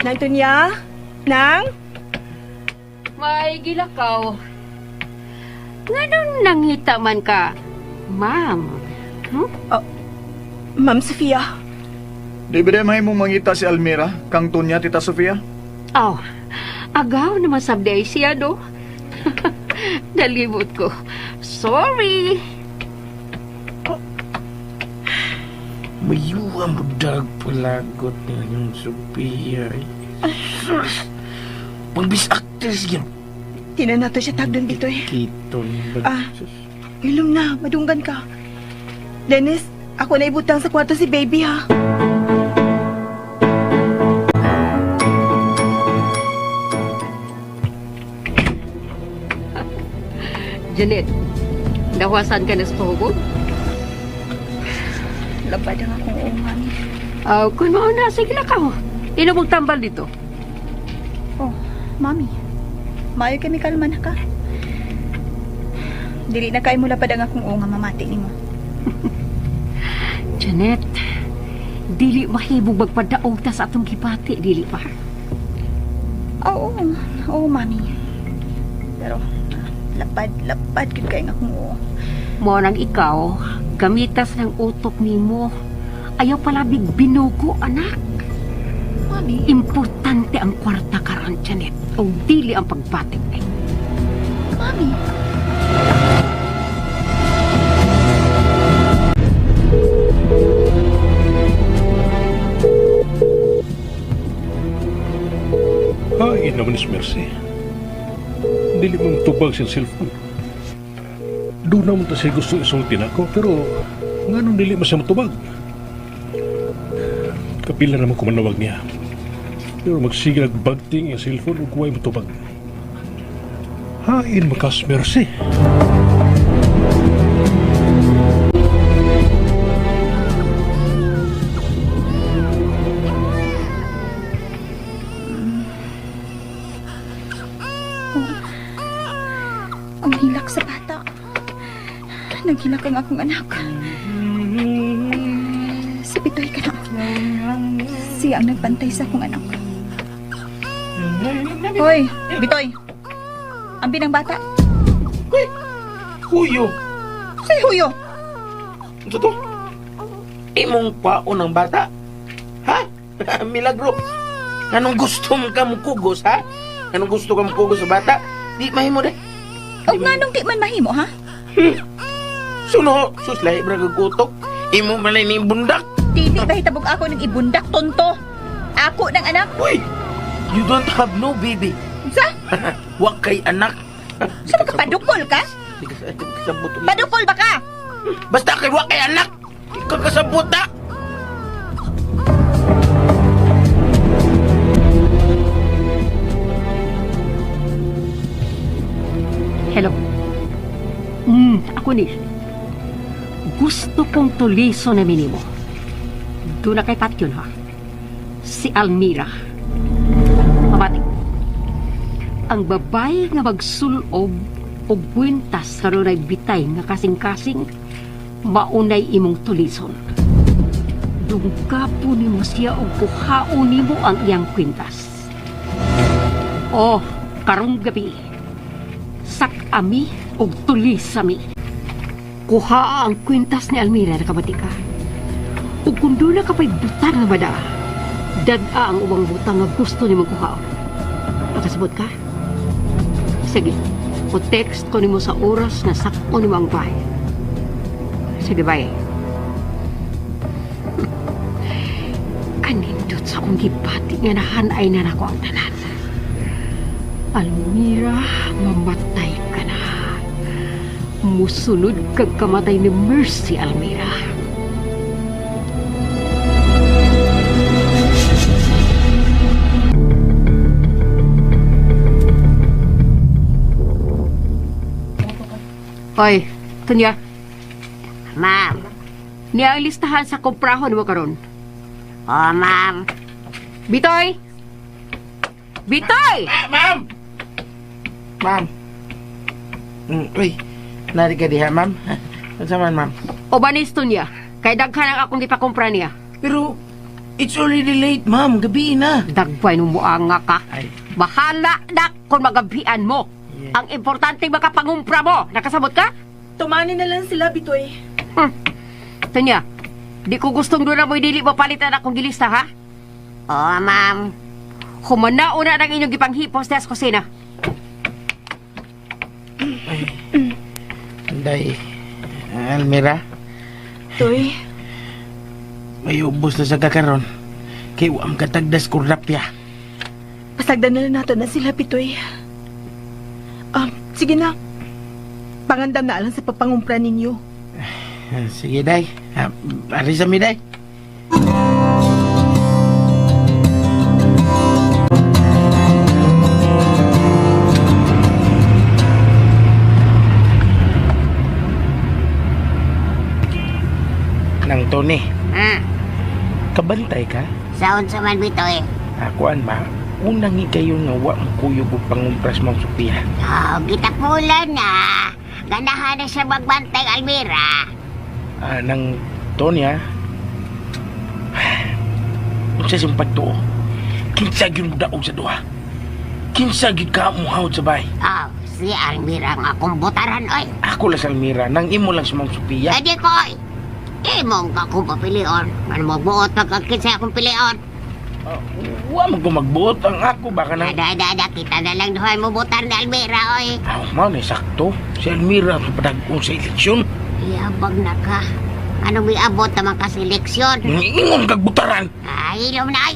Nang Tunya? Nang? May gilakaw. Nganong nangita man ka, ma'am? Hmm? Ma'am Sofia. Di ba may mong mangita si Almira, kang Tunya, Tita Sofia? Oh, agaw naman sabday siya, no? Nalimot ko. Sorry. Mayuwa mo dag palagot na yung Sophia. Sus! Pangbis actress yun. Tinan nato siya tagdon dito eh. Kiton. Ah. Ilom na, madunggan ka. Dennis, ako na ibutang sa kwarto si baby ha. Janet, nawasan ka na sa pahubog? Labad ang akong uman. Kung mauna, sige lang ka. Inom mong tambal dito. Oh, mami. Maayo kami kalma na ka. Dili na kay mula pa ang akong oo nga mamati nimo. Janet, dili mahimong magpadaog ta sa atong gibati, dili pa. Oo, oo, mami. Pero lapad, lapad gud kay nga akong oo. Mo nang ikaw, gamitas ng utok nimo. Ayaw palabig binugo, anak. Mami, Importante ang kwarta karon, Janet. O dili ang pagbati. Ay, mami. Ay, naman is Mercy. Dili mong tubag siyang cellphone. Doon naman ta siya gusto isulti nako, pero nganong dili man siya matubag? Kapila naman kumanawag niya. Pero magsige nagbagting ang cellphone ug way matubag. Hain makas Mercy. Ang hilak sa bata. Naghilak ang akong anak. Si Pitoy ka na. Siya ang nagbantay sa akong anak. Hoy, Bitoy. Ang binang bata. Huyo. Say huyo. Ano to? Imong paon ng bata? Ha? Milagro. Anong gusto mo ka mukugos, ha? Anong gusto ka mukugos sa bata? Di mahimo de. Og nganong di man mahimo, ha? Suno, sus lahi bra kag utok. Imo man ni bundak. Dili ba hitabog ako ng ibundak tonto? Ako ng anak. Uy, you don't have no baby. Sa? Wa kay anak. Sa ka padukol ka? Di ka kasabot. Padukol ba ka? Basta kay wa kay anak. Di ka kasabot ha. Hello. Ako ni. Gusto kong tuliso na minimo. Doon na kay Patyon, ha? Si Almira. Mabati. Ang babae nga magsulob o kwintas sa runay bitay nga kasing-kasing, maunay imong tulison. Dungkapo nimo siya og kuhaon nimo ang iyang kwintas. Oh, karong gabi, sak-ami og tulisami. Kuha ang kwintas ni Almira, nakabati ka. Ug kung doon na ka pa'y butang nga bada, dad-a ang ubang butang nga gusto nimo kuhaon. Nakasabot ka? Sige, o text ko nimo sa oras na sakto nimo ang bahay. Sige, bye. Kanindot sa akong gibati nga nahanay na nako ang tanan. Almira, mamatay ka na. Musunod kag kamatay ni Mercy, Almira. Hoy, Tunya, Ma'am. niya ang listahan sa komprahon mo karon. Oh, ma'am. Bitoy! Bitoy! Ma'am! Ma'am. Uy, nari ka diha, ma'am. Unsa man, ma'am? O banis, Tunya, kay daghan ang akong gipakumpra niya. Pero, it's already late, ma'am. Gabi na. Dagway mo muanga ka. Ay. Bahala na kung magabian mo. Yeah. Ang importante makapangumpra mo. Nakasabot ka? Tumani na lang sila, Bitoy. Tunya, di ko gustong doon na mo'y dili mapalitan akong gilista, ha? Oh, ma'am. Humanauna ng inyong gipanghipos sa kusina. Anday, Almira, Toy, may ubos na sa kakaron. Kay wa katagdas kurapya. pasagdan na lang nato na sila, Bitoy. Sige na. Pangandam na lang sa papangumpra ninyo. Sige, day. Ari sa mi, day. Nang Tony, kabantay ka? Sa unsa man, Bitoy? Akuan ba? Unang ikayo nga wa mo kuyog og pangumpras Ma'am Sophia. Oh, gitapulan na. Ganahan na siya magbantay, Almira. Ah, nang Tonya. Unsa siyang pagtuo? Kinsa gyud mo daog sa duha? Kinsa gyud ka mo hawd sa bay? Oh, si Almira nga akong butaran, oy. Ako lang sa Almira, nang imo lang si Ma'am Sophia. Edi ko, oy. Imong ka akong papilion. Ano magbuot pagkakit sa akong pilion? Wa man ko magbuot ang ako baka nang Ada, ada, ada. Kita na lang duhay mo butar ni Almira, oy. Aw, mao ni sakto. Si Almira sa padagong sa eleksyon. Iabag na ka. Ano may abot naman ka sa eleksyon? Ingon kag butaran. Ay, ilom na, ay.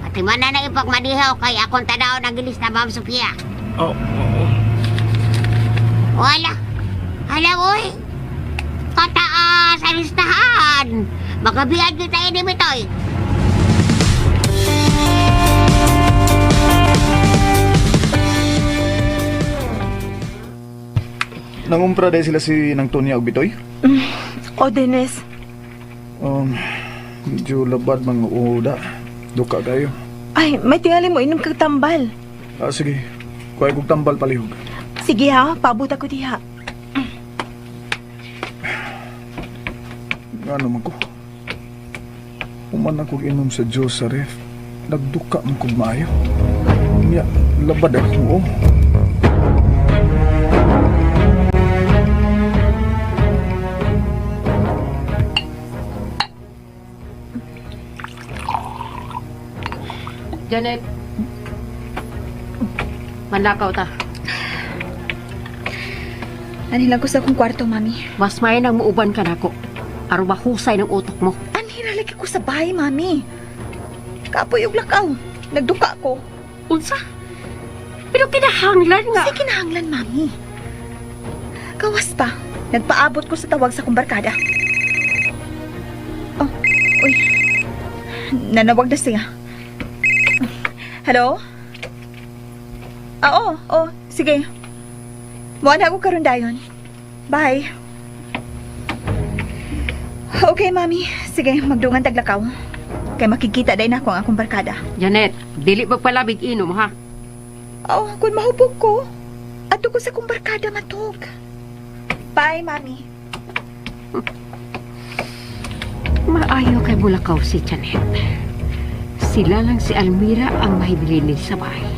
Pati man na ipagmanihaw kay akong tanaw ng gilis na Ma'am Sophia. Oh, oh, oh. Wala. Hala, uy. Kataas ang listahan. Makabiyan kita ini, Bitoy. Nangumpra dahil sila si Nang Tonya og Bitoy. O, Dennis. Medyo labad mga uda. Duka kayo. Ay, may tingali mo inom kag tambal. Ah, sige. Kuhay kog tambal palihog. Sige ha, paabot ako diha. Ano man ko? Human ako inom sa Diyos sa ref. Nagduka man kog maayo. Nya, labad ako. Oh. Janet, manlakaw ta. Anhi lang ko sa akong kwarto, mami. Mas may nang muuban ka nako. Aron mahusay ng utok mo. Anhi ra lagi ko sa bahay, mami. Kapoy og lakaw. Nagduka ko. Unsa? Pero kinahanglan nga. Sige kinahanglan, mami. Gawas pa. Nagpaabot ko sa tawag sa akong barkada. Oh, uy. Nanawag na siya. Hello? Ah, oo, oh, sige. Muana ako karon dayon. Bye. Okay, mami. Sige, magdungan taglakaw. Kay makikita day na ako ang akong barkada. Janet, dili magpalabig inom ha. Oh, kung mahubog ko. Ato ko sa akong barkada matug. Bye, mami. Maayo kay Bulakaw si Janet. Sila lang si Almira ang mahibilinin sa bahay.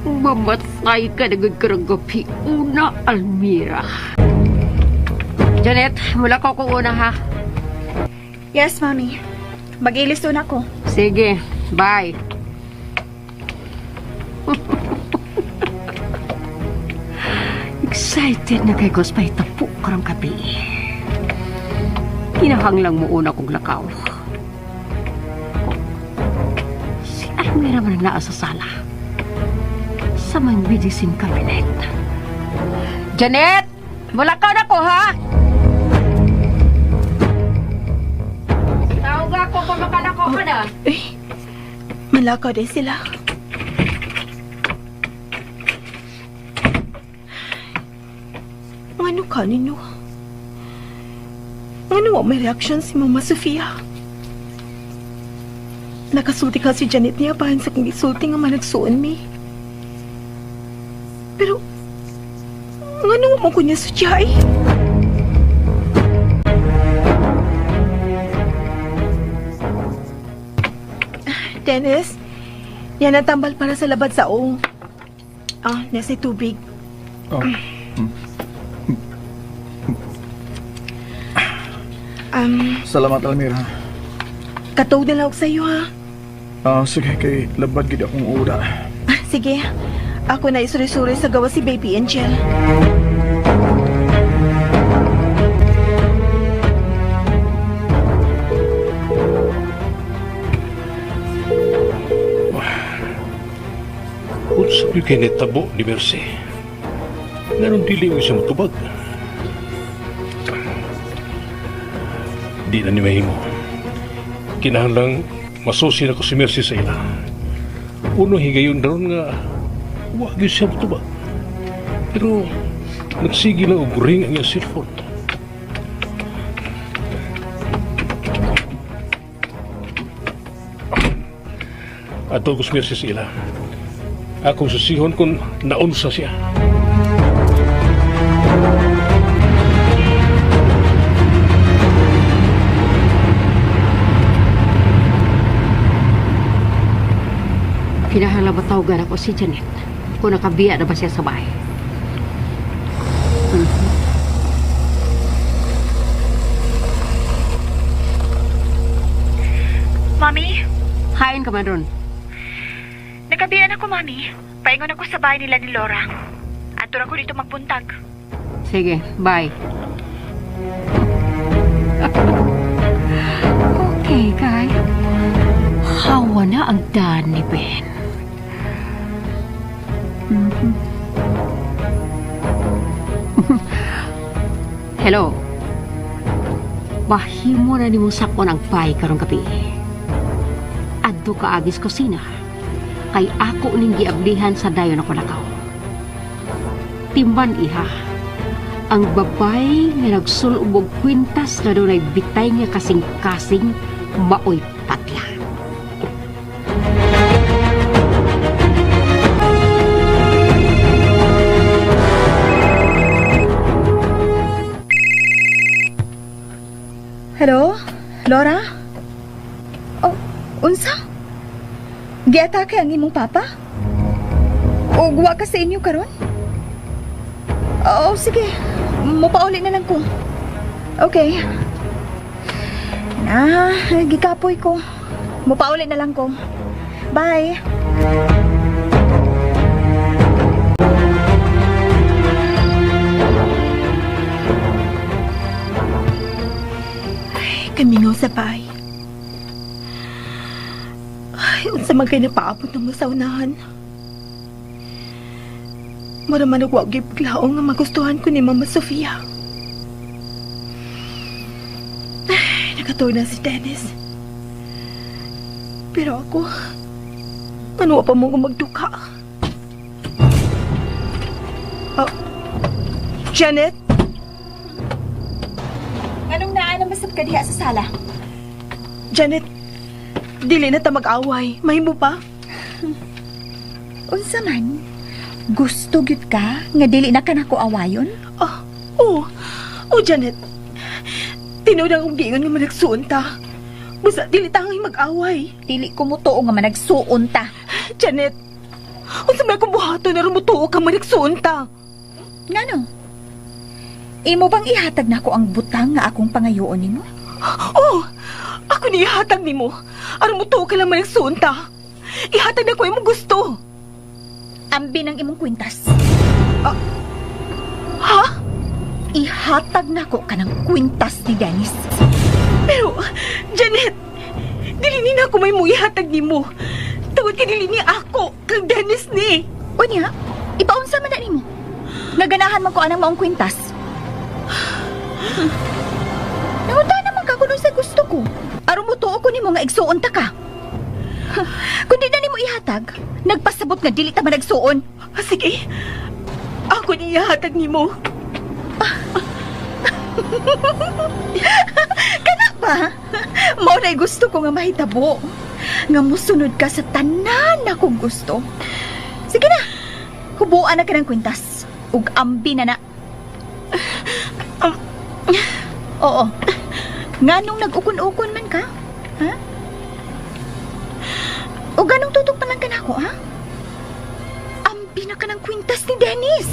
Mamatay ka na gud karong gabi una, Almira. Janet, mulakaw ko una ha. Yes, mami. Mag-ilis doon ako. Sige, bye. Excited na kay Gos pahitapo karong gabi. Kinahanglang mo una kong lakaw. Si Almira man ang naa sa sala. Sa may medicine cabinet. Janet! Mulakaw na ko, ha? Tawag ako kung makalako ka na. Uy, malakaw din sila. Ngano ka ninyo? Ngano wa may reaction si Mama Sofia? Nakasulti ka si Janet niya bahan sa kong isulti nga managsuon mi. Pero, ngano wa mo ko niya sutyay? Dennis, yan ang tambal para sa labad sa o. Ah, nasa tubig. Oh. Salamat, Almira. Katog na lang ako sa iyo, ha? Ah, sige, kay labad gid akong uda. Ah, sige, ako na isuri-suri sa gawa si Baby Angel. Unsa gyud kay nitabo ni Mercy? Nganong dili mo siya motubag? Di na ni mahimo. Kinahanglang masusi na ko si Mercy sa ila. Uno higayon ron nga wa gyud siya motubag. Pero nagsige lang og ring ang iyang cellphone. Ato ko si Mercy sa ila. Akong susihon kung naunsa siya. Kinahanglan ba tawagan ako si Janet? Kung nakabiya na ba siya sa bahay? Mami, Hain ka man ron. nakabiyan ako, Mami. Paingon ako sa bahay nila ni Laura. Ato ra ko dito magbuntag. Sige, bye. Okay, Kai. Hawa na ang daan ni Ben. Mhm. Hello. Bahimo na nimo sakon ang pay karong gabi. Adto ka agis kusina. Kay ako ning giablihan sa dayon ako lakaw. Timban iha. Ang babay nga nagsulubog kwintas nga dunay bitay nga kasing-kasing maoy patya. Hello? Laura? Oh, unsa? Giatake ang imong papa? O guwa ka sa inyo karon? Oo, sige. Mupauli na lang ko. Okay. Na, gikapoy ko. Mupauli na lang ko. Bye. Kamingaw sa bahay. Ay, unsa man kay napaabot ng masaunahan. Mura man og wa gyud paglaom nga magustuhan ko ni Mama Sofia. Ay, nakatuon na si Dennis. Pero ako, ano pa mo magduka? Oh, Janet? Anong naa na masab ka diha sa sala? Janet, dili na ta mag-away. Mahimo pa? Unsa man? Gusto gyud ka nga dili na ka nako awayon? Oh, oh, oh, Janet. Tinuod ang akong giingon nga managsuon ta. Basta dili ta ang mag-away. Dili ko mutuo nga managsuon ta. Janet, unsa may akong buhaton na rumutuo ka managsuon ta? Ngano? Imo bang ihatag nako ang butang nga akong pangayoon nimo? Oh, ako ni ihatag nimo. Aron mutuo ka lang managsuon ta. Ihatag na ko imong gusto. Ambi ng imong kwintas. Ha? Ihatag nako kanang kwintas ni Dennis. Pero, Janet, dili ni na ako may mo ihatag nimo. Tawad ka dili ni ako, kang Dennis ni. Unya, ipaunsa man na nimo. Naganahan man ko anang maong kwintas. Nangunta naman ka kung sa gusto ko. Aron mo tuo ko nimo nga igsuon ta ka. Kung di na nimo ihatag, nagpasabot nga dili ta managsuon. Ah, sige, ako ni ihatag nimo. Kana ba? Mao na'y gusto ko nga mahitabo. Nga musunod ka sa tanan na kong gusto. Sige na, hubuan na ka ng kwintas. Ug ambi na na. Oo. Nganong nag-ukon-ukon man ka? Ha? O ganong tutok pa lang ka nako, ha? Ambi na ka ng kwintas ni Dennis.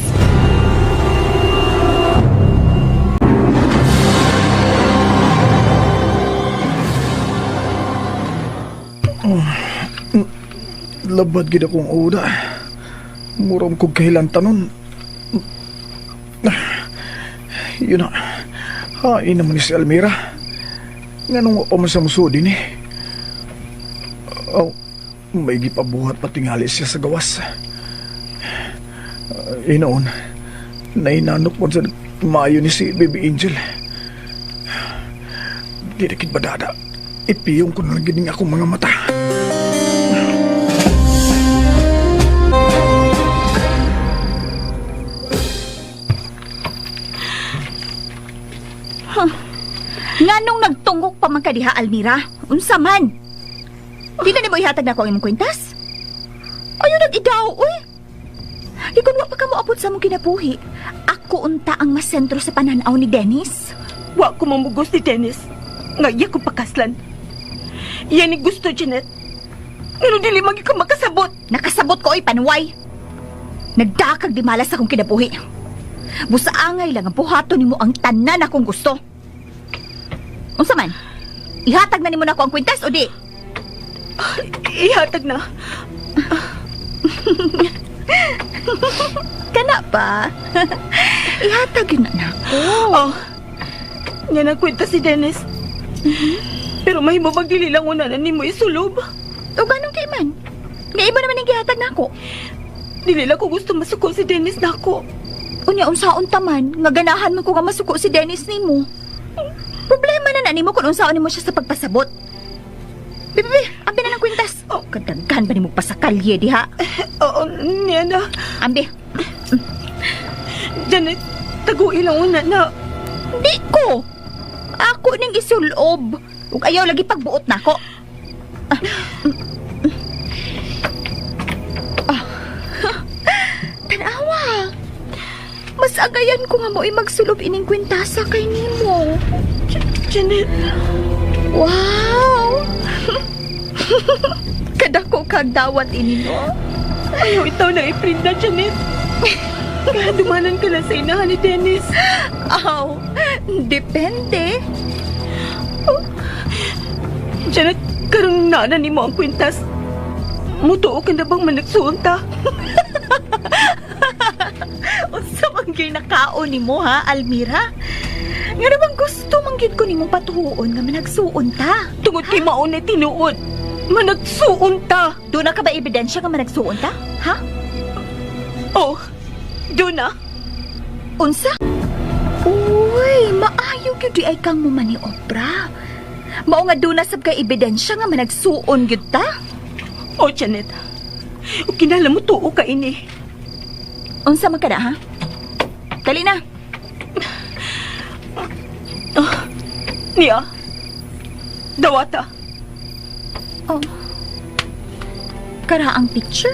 Labad gid akong uda. Muram kog kahilantanon. Yun na. Hain naman ni si Almira. Nganong wa pa man sa muso din eh. Oh, may gipabuhat patingali siya sa gawas. Inoon, nainanok mo sa maayo ni si Baby Angel. Di na kid badada. Ipiyong ko na lang gining akong mga mata. Nganong nagtungok pa man ka diha, Almira? Unsa man? Di na nimo ihatag na ko ang imong kwintas? Ayaw nag-idaw, uy. Di kung wa pa ka moabot sa among kinabuhi, ako unta ang masentro sa pananaw ni Dennis. Wa ko mamugos ni Dennis. Nga iya ko pakaslan. Iya ni gusto, Janet. Pero dili man gyud ka makasabot. Nakasabot ko oy panuway. Nagdakag di malas akong kinabuhi. Busaangay lang ang buhaton nimo ang tanan akong gusto. Unsa man? Ihatag na nimo nako ang kwintas o di? Ihatag na. Kana pa? Ihatag yun na nako. Oh. Nga ang kwenta si Dennis. Pero mahimo bang dili lang una na nimo isulob? O ganong kay man? Nga iba naman ang gihatag nako. Dili lang ko gusto masuko si Dennis nako. Unya unsaon ta man, nga ganahan man ko nga masuko si Dennis nimo. Problema na na nimo kung unsaon nimo siya sa pagpasabot. Bibi, bi, ambi na ng kwintas. Oh, kadaghan ba nimo pasakalye diha? Oo, niya na. Ambi, Janet, taguin lang una na. di ko. Ako ning isulob. Ug ayaw lagi pagbuot nako. Ah. Ah. Tanawa. Mas agayan ko nga mo'y magsulob ining kwintasa kay nimo. Janet, Wow! Kadako kag dawat ini no. ayaw itaw na iprinda, Janet. Kaya dumanan ka lang sa inahan ni Dennis. Aw, depende. Janet, karong naana nimo ang kwintas. Mutuo ka na bang managsuon ta? Unsa man gyud nakaon nimo ha, Almira? Nga bang gusto man gyud ko nimong patuon nga managsuon ta? Tungod kay mauna tinuod. Managsuon ta. Doon na ka ba ebidensya nga managsuon ta? Ha? Oh, doon na. Unsa? Uy, maayo gyud di ay kang mo maniobra. Mao nga doon na sab kay ebidensya nga managsuon gyud ta? Oh, Janet. O kinala mo tuo ka ini. Unsa man ka na ha? Dali na. Niya. Dawata. Oh. Karaang picture?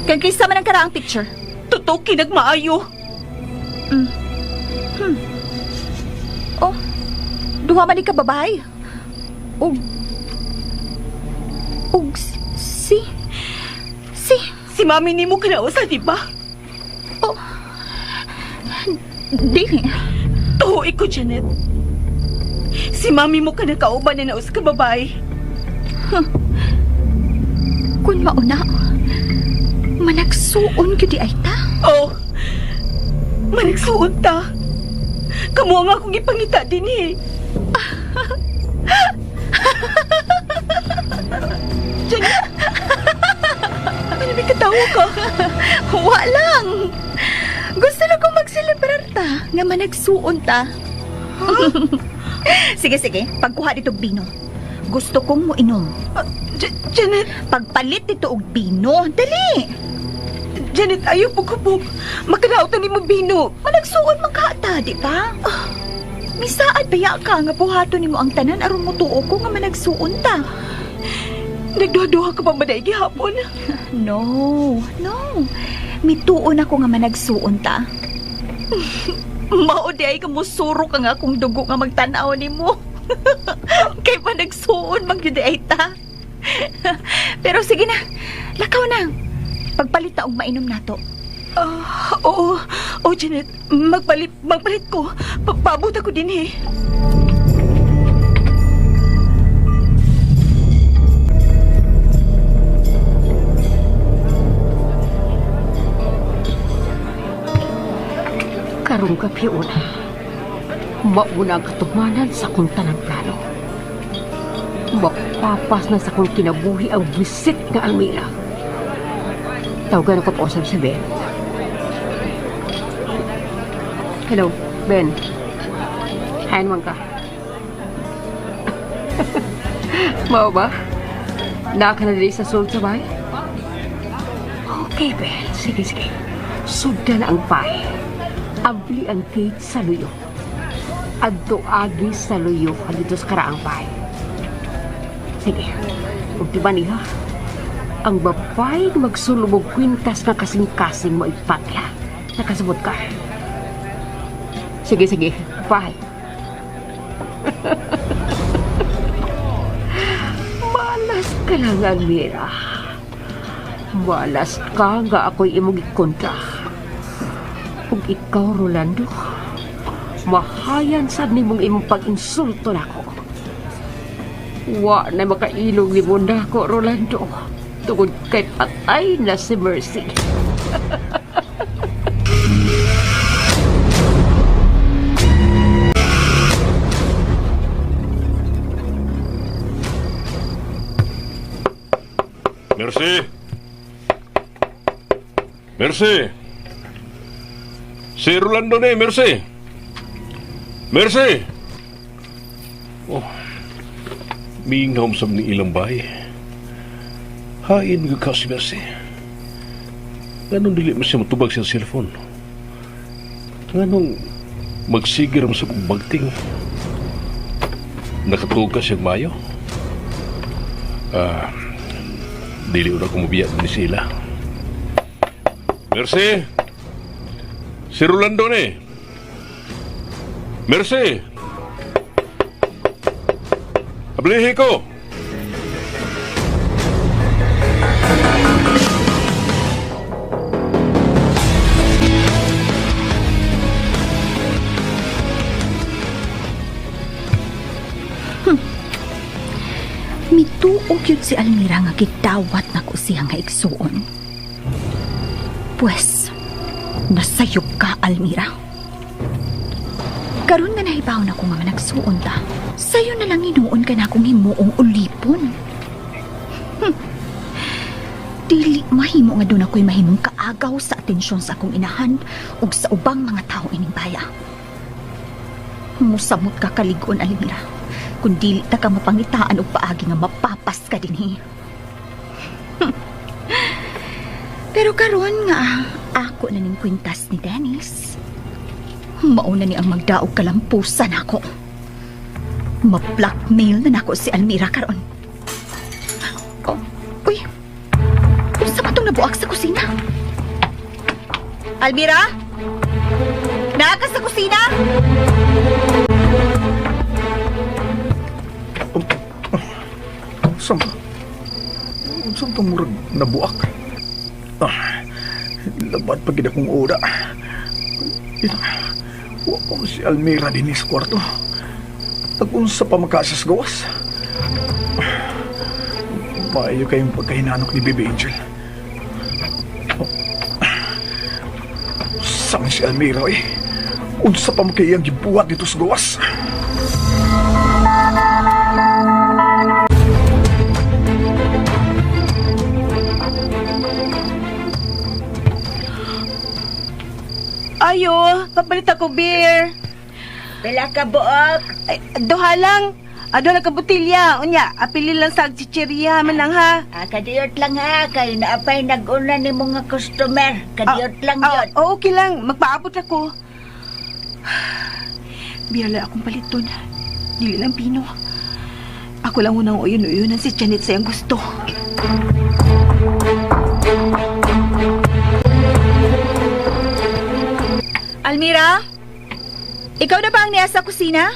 Kang kaysa man ang karaang picture? Totoo kinagmaayo. Oh, duha man ni ka babae. Og og si si Si mami nimo kinausa, di ba? Oh. Dili. Tuhoy ko, Janet. Si mami mo ka nakauban na naus ka babae. Kun mauna, managsuon gyud di ay ta. Oh, managsuon ta. Kamu ang akong ipangita din eh. Janet, ano may katawa ka? Wa lang. Gusto na kong magselebrar ta nga managsuon ta. Sige, sige. Pagkuha dito og bino. Gusto kong moinom. Janet, Pagpalit dito og bino. Dali! Janet, ayaw pagkupog. Makalautan ni mo bino. Managsuon man ka ta, di ba? Misaad baya ka nga buhaton nimo ang tanan aron motuo ko nga managsuon ta. Nagduha-duha ka pa ba dahil gihapon? No, no. Mituon ako nga managsuon ta. Mao di ay kamusuro ka nga kung dugo nga magtan-aw nimo. Kay managsuon man gyud di ay ta. Pero sige na, lakaw na. Pagpalit ta og mainom nato. Ah, oo, oh, Janet, magpalit, magpalit ko. Paabot ako din eh. Karong gabi una, mauna ang katumanan sa akong tanang plano. Mapapas na sa akong kinabuhi ang visit nga Almira. Tawagan ako pa usap si Ben. Hello, Ben. Hain man ka. Mao ba? Naa ka na diri sa sulod sa bahay? Okay, Ben. Sige, sige. Sugdan ang bahay. Abli ang gate sa luyo. Adto agi sa luyo dito sa karaang bahay. Sige. Ug di ba niya? Ang babae nga magsulubog kwintas nga kasing-kasing mo ipatya. Nakasabot ka. Sige, sige. Bye. Malas ka lang, Almira. Malas ka nga ako'y imong ikontra. Ug ikaw, Rolando, mahayan sad nimong imong pag-insulto nako. Wa na makailog ni mo nako, Rolando. Tungod kay patay na si Mercy. Mercy! Mercy! Si Rolando ni, Mercy! Mercy! Oh, mingaw sab ni ilang bahay. Hain ko ka si Mercy. Nganong dili mo siya matubag sa cellphone? Nganong magsigir mo sa bagting? Nakatuog ka siyang mayo? Ah, dili na kumubiya ni sila. Mercy! Si Rolando ni. Mercy! Ablihi ko! Mituo gyud si Almira nga gidawat nako siya nga igsuon. Pues, nasayop ka, Almira. Karon nga nahibaw na ko nga managsuon ta. Sayo na lang hinuon ka na akong himuong ulipon. Dili mahimo nga doon ako'y mahimong kaagaw sa atensyon sa akong inahan ug sa ubang mga tao ining baya. Musamot ka kaligon, Almira. Kung dili ta ka mapangitaan og paagi nga mapapas ka dinhi. Pero karon nga ako na ning kwintas ni Dennis. Mauna ni ang magdaog kalampusan ako. Ma-blackmail na nako si Almira karon. Oh, uy. Unsa man tong nabuak sa kusina? Almira? Naa ka sa kusina? Saan ba? Saan itong murag nabuak? Ah, labad pa gid akong oda. Ito, wa pa mo si Almira din sa kwarto. Nag-unsa pa makasas gawas. Maayo kayong pagkahinanok ni Baby Angel. Oh. Saan si Almira eh? Unsa pa makayang gibuhat dito sa gawas? Ayo, papalit ako beer. Pila ka buok? Ay, duha lang. Ado lang ka botilya. Unya, apili lang sa chichirya man lang ha. Ah, kadiyot lang ha, kay naapay nag-una ni mga customer. Kadiyot lang Ah, yun. oh, okay lang. Magpaabot ako. Beer lang akong paliton. Dili lang pino. Ako lang unang uyon-uyunan si Janet sa iyang gusto. Almira? Ikaw na ba ang niya sa kusina?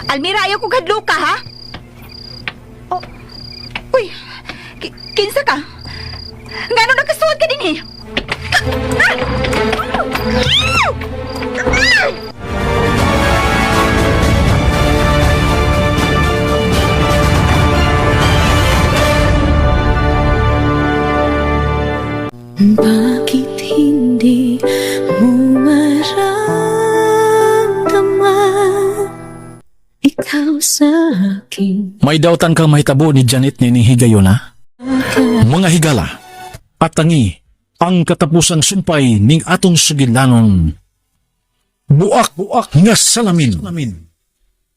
Almira, ayaw kong hadlo ka, ha? Oh, uy, kinsa ka? Ngano nakasuot ka din, eh? Bakit hindi mo maramdaman ikaw sa akin? May dautan kang mahitabo ni Janet nining higayona? Mga higala, at tangi ang katapusang sumpay ning atong sugilanon. Buak, buak nga salamin.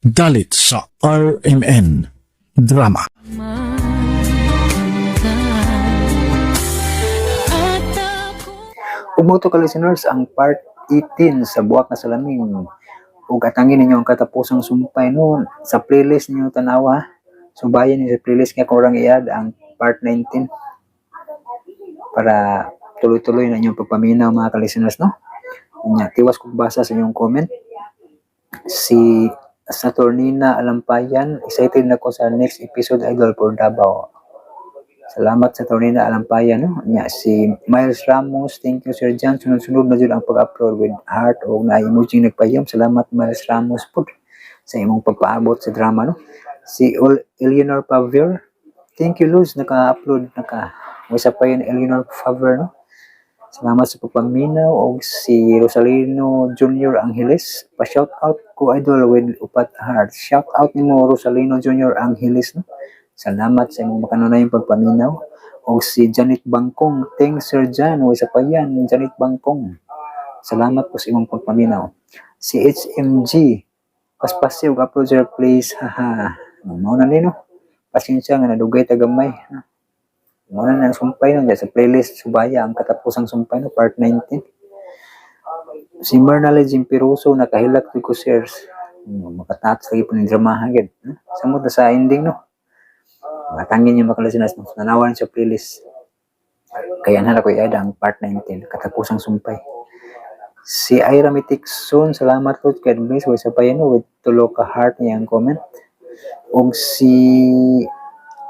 Dalit sa RMN Drama. Ug mo to ka listeners ang part 18 sa Buak na Salamin. Ug atangin ninyo ang katapusang sumpay noon sa playlist ninyo tanawa. So bayan ni sa playlist nga kung orang i-add ang part 19 para tuloy-tuloy na inyong pagpaminaw, mga ka-listeners, no? Nya, tiwas kong basa sa inyong comment. Si Saturnina Alampayan, excited na ko sa next episode, idol, for Davao. Salamat, Saturnina Alampayan, no? Nya, si Miles Ramos, thank you, Sir John. Sunod-sunod na jud ang pag-upload with heart o na emoji nagpahiyom. Salamat, Miles Ramos pud sa imong pagpaabot sa drama, no? Si Eleanor Pavier, thank you, Luz, naka-upload naka. Wasa pa yun, Eleanor Pavier, no? Salamat sa pagpaminaw. Og si Rosalino Junior Angeles, pa-shout out ko, idol, with upat heart. Shout out nimo, Rosalino Junior Angeles, no? Salamat sa imong makanunayong pagpaminaw. Og si Janet Bangkong, thanks, Sir John. Wasa pa yan, Janet Bangkong. Salamat po sa imong pagpaminaw. Si HMG, paspasi og upload, sir, please, haha. Mao na ni, no. Pasensya nga nadugay ta gamay. No? Mao na ang sumpay, no, sa playlist subaya ang katapusang sumpay, no, part 19. Si Mernale Jimpiroso, nakahilak ko, sirs. No, makatats lagi po ng dramahan gid. No? Samot na sa ending, no. Matangin yung makalasinas, no. Nanawan sa playlist. Kaya na ko i-add ang part 19, katapusang sumpay. Si Ira Mitikson, salamat po. God bless. Wa sa pa yan, no, with tulo ka heart niyang comment. Og si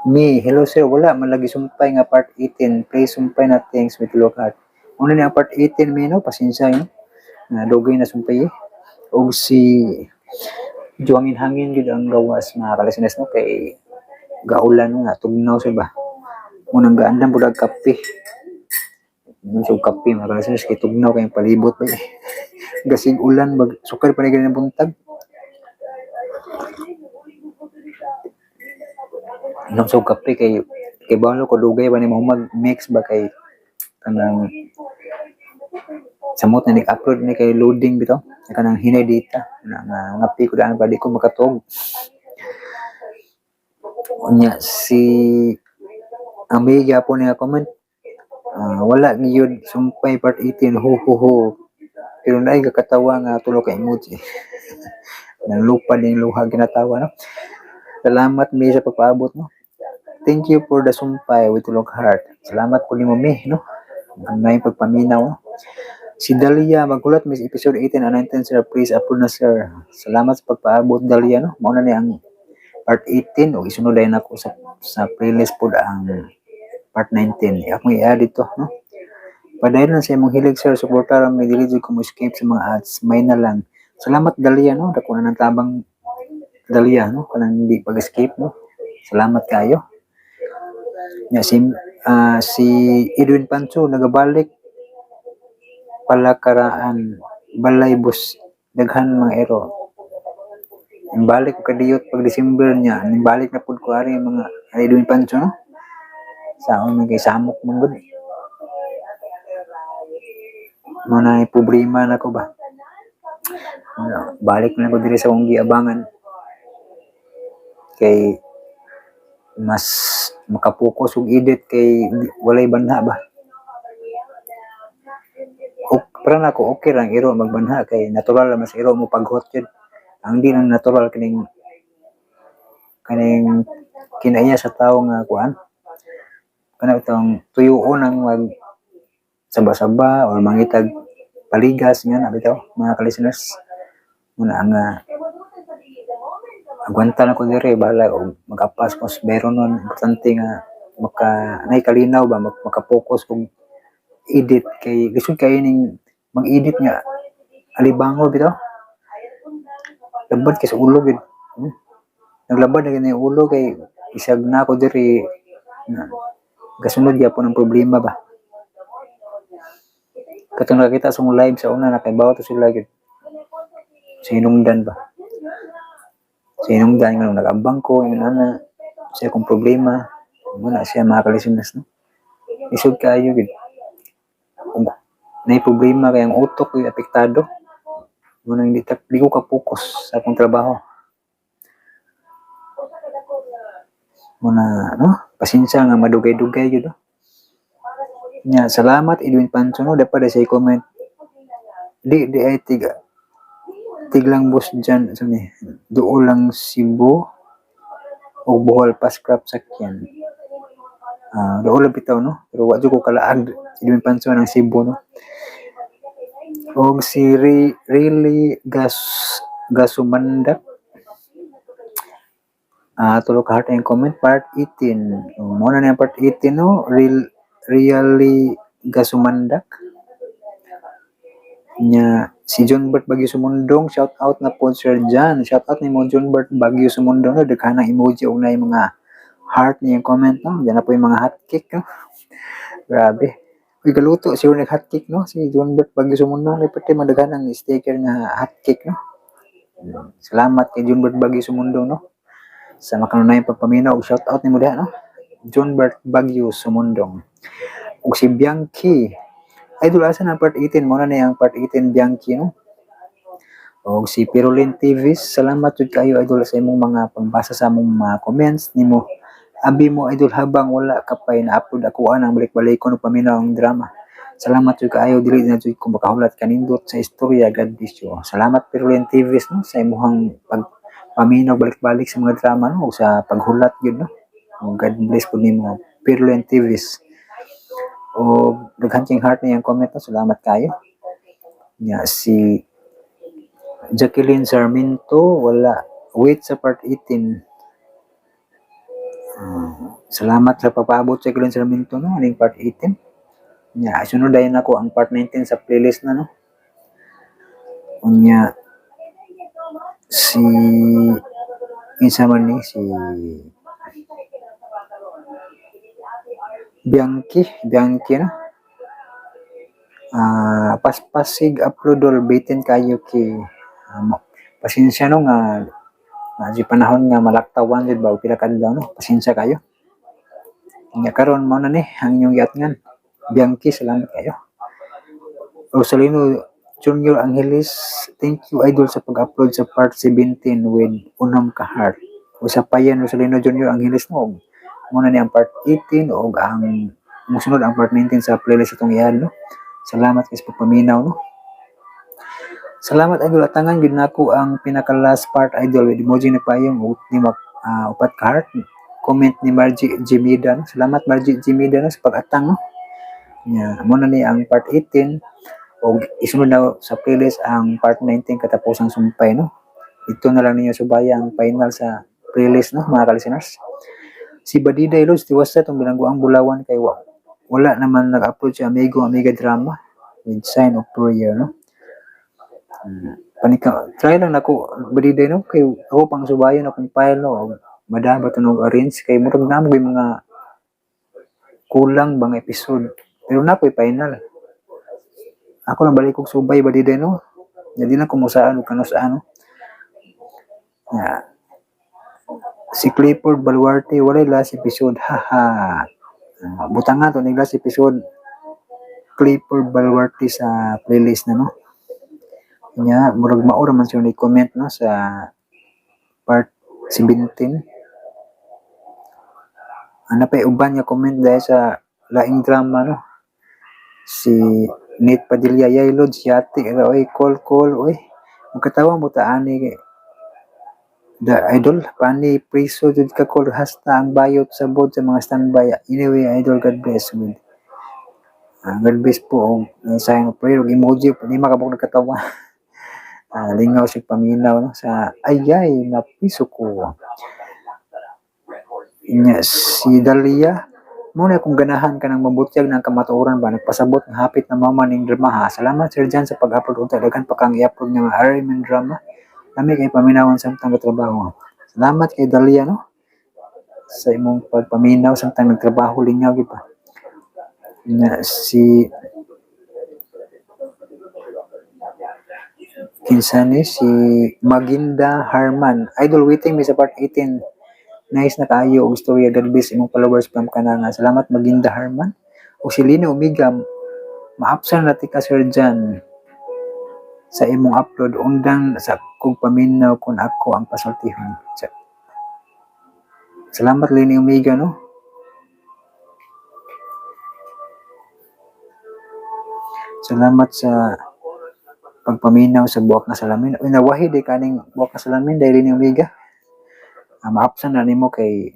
Me, hello sir, wala man lagi sumpay nga part 18. Please sumpay na, thanks, with tulo ka heart. Una ni ang part 18, me, no, pasensya yun. Na dugay na sumpay eh. Og si Juangin hangin gid ang gawas, mga kalisinas, no, kay gaulan, no, nga tugnaw sa ba. Unang gaandam pud ang kape. Yung sa kape, mga kalisinas, kay tugnaw kay palibot ba eh. Gasig ulan mag sukar pa ni ganin buntag. Inom sa kape kay kay balo ko dugay ba ni mo mag mix ba kay kanang samot na nag-upload ni kay loading bitaw kanang hinay data na nga ngapi ko daan pa di ko makatog. Unya si Amiga po niya comment, wala giyud sumpay part 18, ho ho ho, pero naay kakatawa nga tulo ka emoji nang lupa din luha ginatawa, no? Salamat, Mi, sa pagpaabot, no? Thank you for the sumpay with tulog heart. Salamat po nimo, Mi, no? Ang naay pagpaminaw, no? Si Dalia, maghulat miss episode 18 and 19, sir, please upload na, sir. Salamat sa pagpaabot, Dalia, no? Mao na ni ang part 18 o isunod ay nako sa playlist pod ang part 19. Akong i-add ito, no? Padayon lang sa imong hilig, sir, suporta ra may dili jud ko mo escape sa mga ads. May na lang. Salamat, Dalia, no? Dako na ng tabang, Dalia, no? Kanang di pag-escape, no? Salamat kayo. Nya si Edwin Pancho, nagabalik palakaraan balay bus daghan mga ero. Balik ko kadiyot pag December niya, balik na pud ko ari mga Edwin Pancho, no? Saon man kay samok man gud. Mo na problema na ko ba. Ano, balik na ko diri sa akong giabangan. Kay mas makapokus og edit kay walay banha ba. Ok, para nako okay lang iro magbanha kay natural ra mas iro mo paghot yun. Ang di lang natural kining kaning kinaiya sa tawo nga kuan. Kana itong tuyuon ang mag saba-saba or mangitag paligas nga na bitaw, mga ka-listeners. Muna ang agwanta na ko diri, bahala og mag-apas ko sa bayro nun. Importante nga maka nay kalinaw ba, maka-focus og edit kay lisod kayo ning mag-edit nga alibango bitaw. Labad kay sa ulo gid. Naglabad na gani ulo kay isag na ako diri na gasunod gyapon ang problema ba. Katong nakita sa akong live sa una, nakaibaw to sila gid. Sa hinungdan ba. Sa hinungdan nga nung nag-ambang ko, yun ana, sa akong problema, wala siya, mga ka-listeners, no? Lisod kayo gid. Ug nay problema kay ang utok ko'y apektado. Munang di ko ka-focus sa akong trabaho. Muna, no? Pasensya nga madugay-dugay gyud, no? Nya, salamat Edwin Pancho, no? Dapat sa comment. Di di ay tiglang boss dyan, sabi, duo lang Cebu. Og Bohol pa scrap sakyan. Dool bitaw, no, pero wa jud ko kalaag Edwin Pansuan ng Cebu, no. Og si Really Gas Gasumandak, tulo ka heart ang comment, part 18. Oh, mao na ang part 18, no. Really Gasumandak nya. Si John Bert Bagyo Sumundong, shout out na po, Sir John. Shout out ni mo, John Bert Bagyo Sumundong, no. Daghan ng emoji ug na mga heart niyang comment, no. Diyan na po yung mga hot cake, no. Grabe. Uy, galuto siguro nag hot cake, no, si John Bert Bagyo Sumundong. May pati madaghan ang sticker nga hot cake, no. Salamat kay John Bert Bagyo Sumundong, no, sa makanunayang pagpaminaw ug shout out nimo diha, no, John Bert Bagyo Sumundong. Ug si Bianchi Idol, asa na part 18? Mo na niya ang part 18, Bianchi, no. Og si Pirulin TV, salamat jud kayo, idol, sa imong mga pagbasa sa among mga comments nimo. Abi mo, idol, habang wala ka pay na-upload ako ang balik-balikon ug paminaw ang drama. Salamat jud kaayo, dili na jud ko makahulat kanindot sa istorya. God bless you. Salamat, Pirulin TV, no, sa imong pagpaminaw balik-balik sa mga drama, no, ug sa paghulat gyud, no. Og God bless pud nimo, Pirulin TV. O daghan kayong heart niyang comment, no. Salamat kayo. Nya si Jacqueline Sarmiento, wala wait sa part 18. Salamat sa pagpaabot, Jacqueline Sarmiento, no, aning part 18. Nya sunod dayon ako ang part 19 sa playlist na, no. Unya si kinsa man ni si Bianchi, Bianchi, no. Paspasig upload dol, bitin kayo ki pasensya, no, nga na di panahon nga malaktawan jud ba og pila ka adlaw, no. Pasensya kayo. Nya karon mao na ni ang inyong giatngan. Bianchi, salamat kayo. Rosalino Junior Angeles, thank you, idol, sa pag-upload sa part 17 with unom ka heart. Usa pa yan, Rosalino Junior Angeles, no. Mao na ni ang part 18 og ang musunod ang part 19 sa playlist itong iyan, no. Salamat kay sa pagpaminaw, no. Salamat, idol, atangan gyud nako ang pinaka last part, idol, with emoji nagpayong og lima, upat ka heart. Comment ni Margie Jimida, no. Salamat, Margie Jimida, no, sa pag-atang, no. Nya mo na ni ang part 18 og isunod na sa playlist ang part 19, katapusang sumpay, no. Ito na lang ninyo subaya ang final sa playlist, no, mga ka-listeners. Si Badiday Lods, tiwasa itong bilangguang Bulawan kay wala naman nag-upload si Amigo Amiga Drama with sign of prayer, no. Panika, try lang nako, Badiday, no, kay ako pang subayon akong file, no, og madama ba tunog arrange kay murag na mo mga kulang bang episode pero na ko'y final. Ako lang balik kog subay, Badiday, no. Jadi lang kumusaan ug kanus-an, no. Ya. Si Clifford Baluarte, walay last episode, haha. Butang nga to ni last episode, Clifford Baluarte, sa playlist na, no. Nya murag mao ra man siya ni comment, no, sa part 17. Ana pa uban nga comment dahil sa laing drama, no. Si Nate Padilla, yay lods yati ra oy, call call oy. Magkatawa mo ta ani kay the idol pani priso jud ka call hasta ang bayot sa bod sa mga standby. Anyway, idol, God bless with God bless po og sign of prayer ug emoji di makabok nagkatawa. Lingaw si paminaw, no, sa ayay napiso ko. Inya si Dalia mo na kung ganahan ka ng mabutyag ng kamatuoran ba nagpasabot ng hapit na mama ning drama, ha. Salamat, Sir Jan, sa pag-upload. Unta daghan pa kang i-upload nga mga RM drama, lami kay paminawan samtang katrabaho. Salamat kay Dalia, no, sa imong pagpaminaw samtang nagtrabaho, lingaw gyud pa. Inya si kinsa ni si Maginda Harman, idol, waiting mi sa part 18, nice na kaayo og istorya, God bless imong followers from Kananga. Salamat, Maginda Harman. O si Lino Omega, maapsan na ti ka, Sir Jan, sa imong upload, undang sa kog paminaw kung ako ang pasultihon. Salamat, Lini Omega, no. Salamat sa pagpaminaw sa Buwak na Salamin. Uy, nawahi di kaning Buwak na Salamin dahil Lini Omega. Ma-absent na nimo kay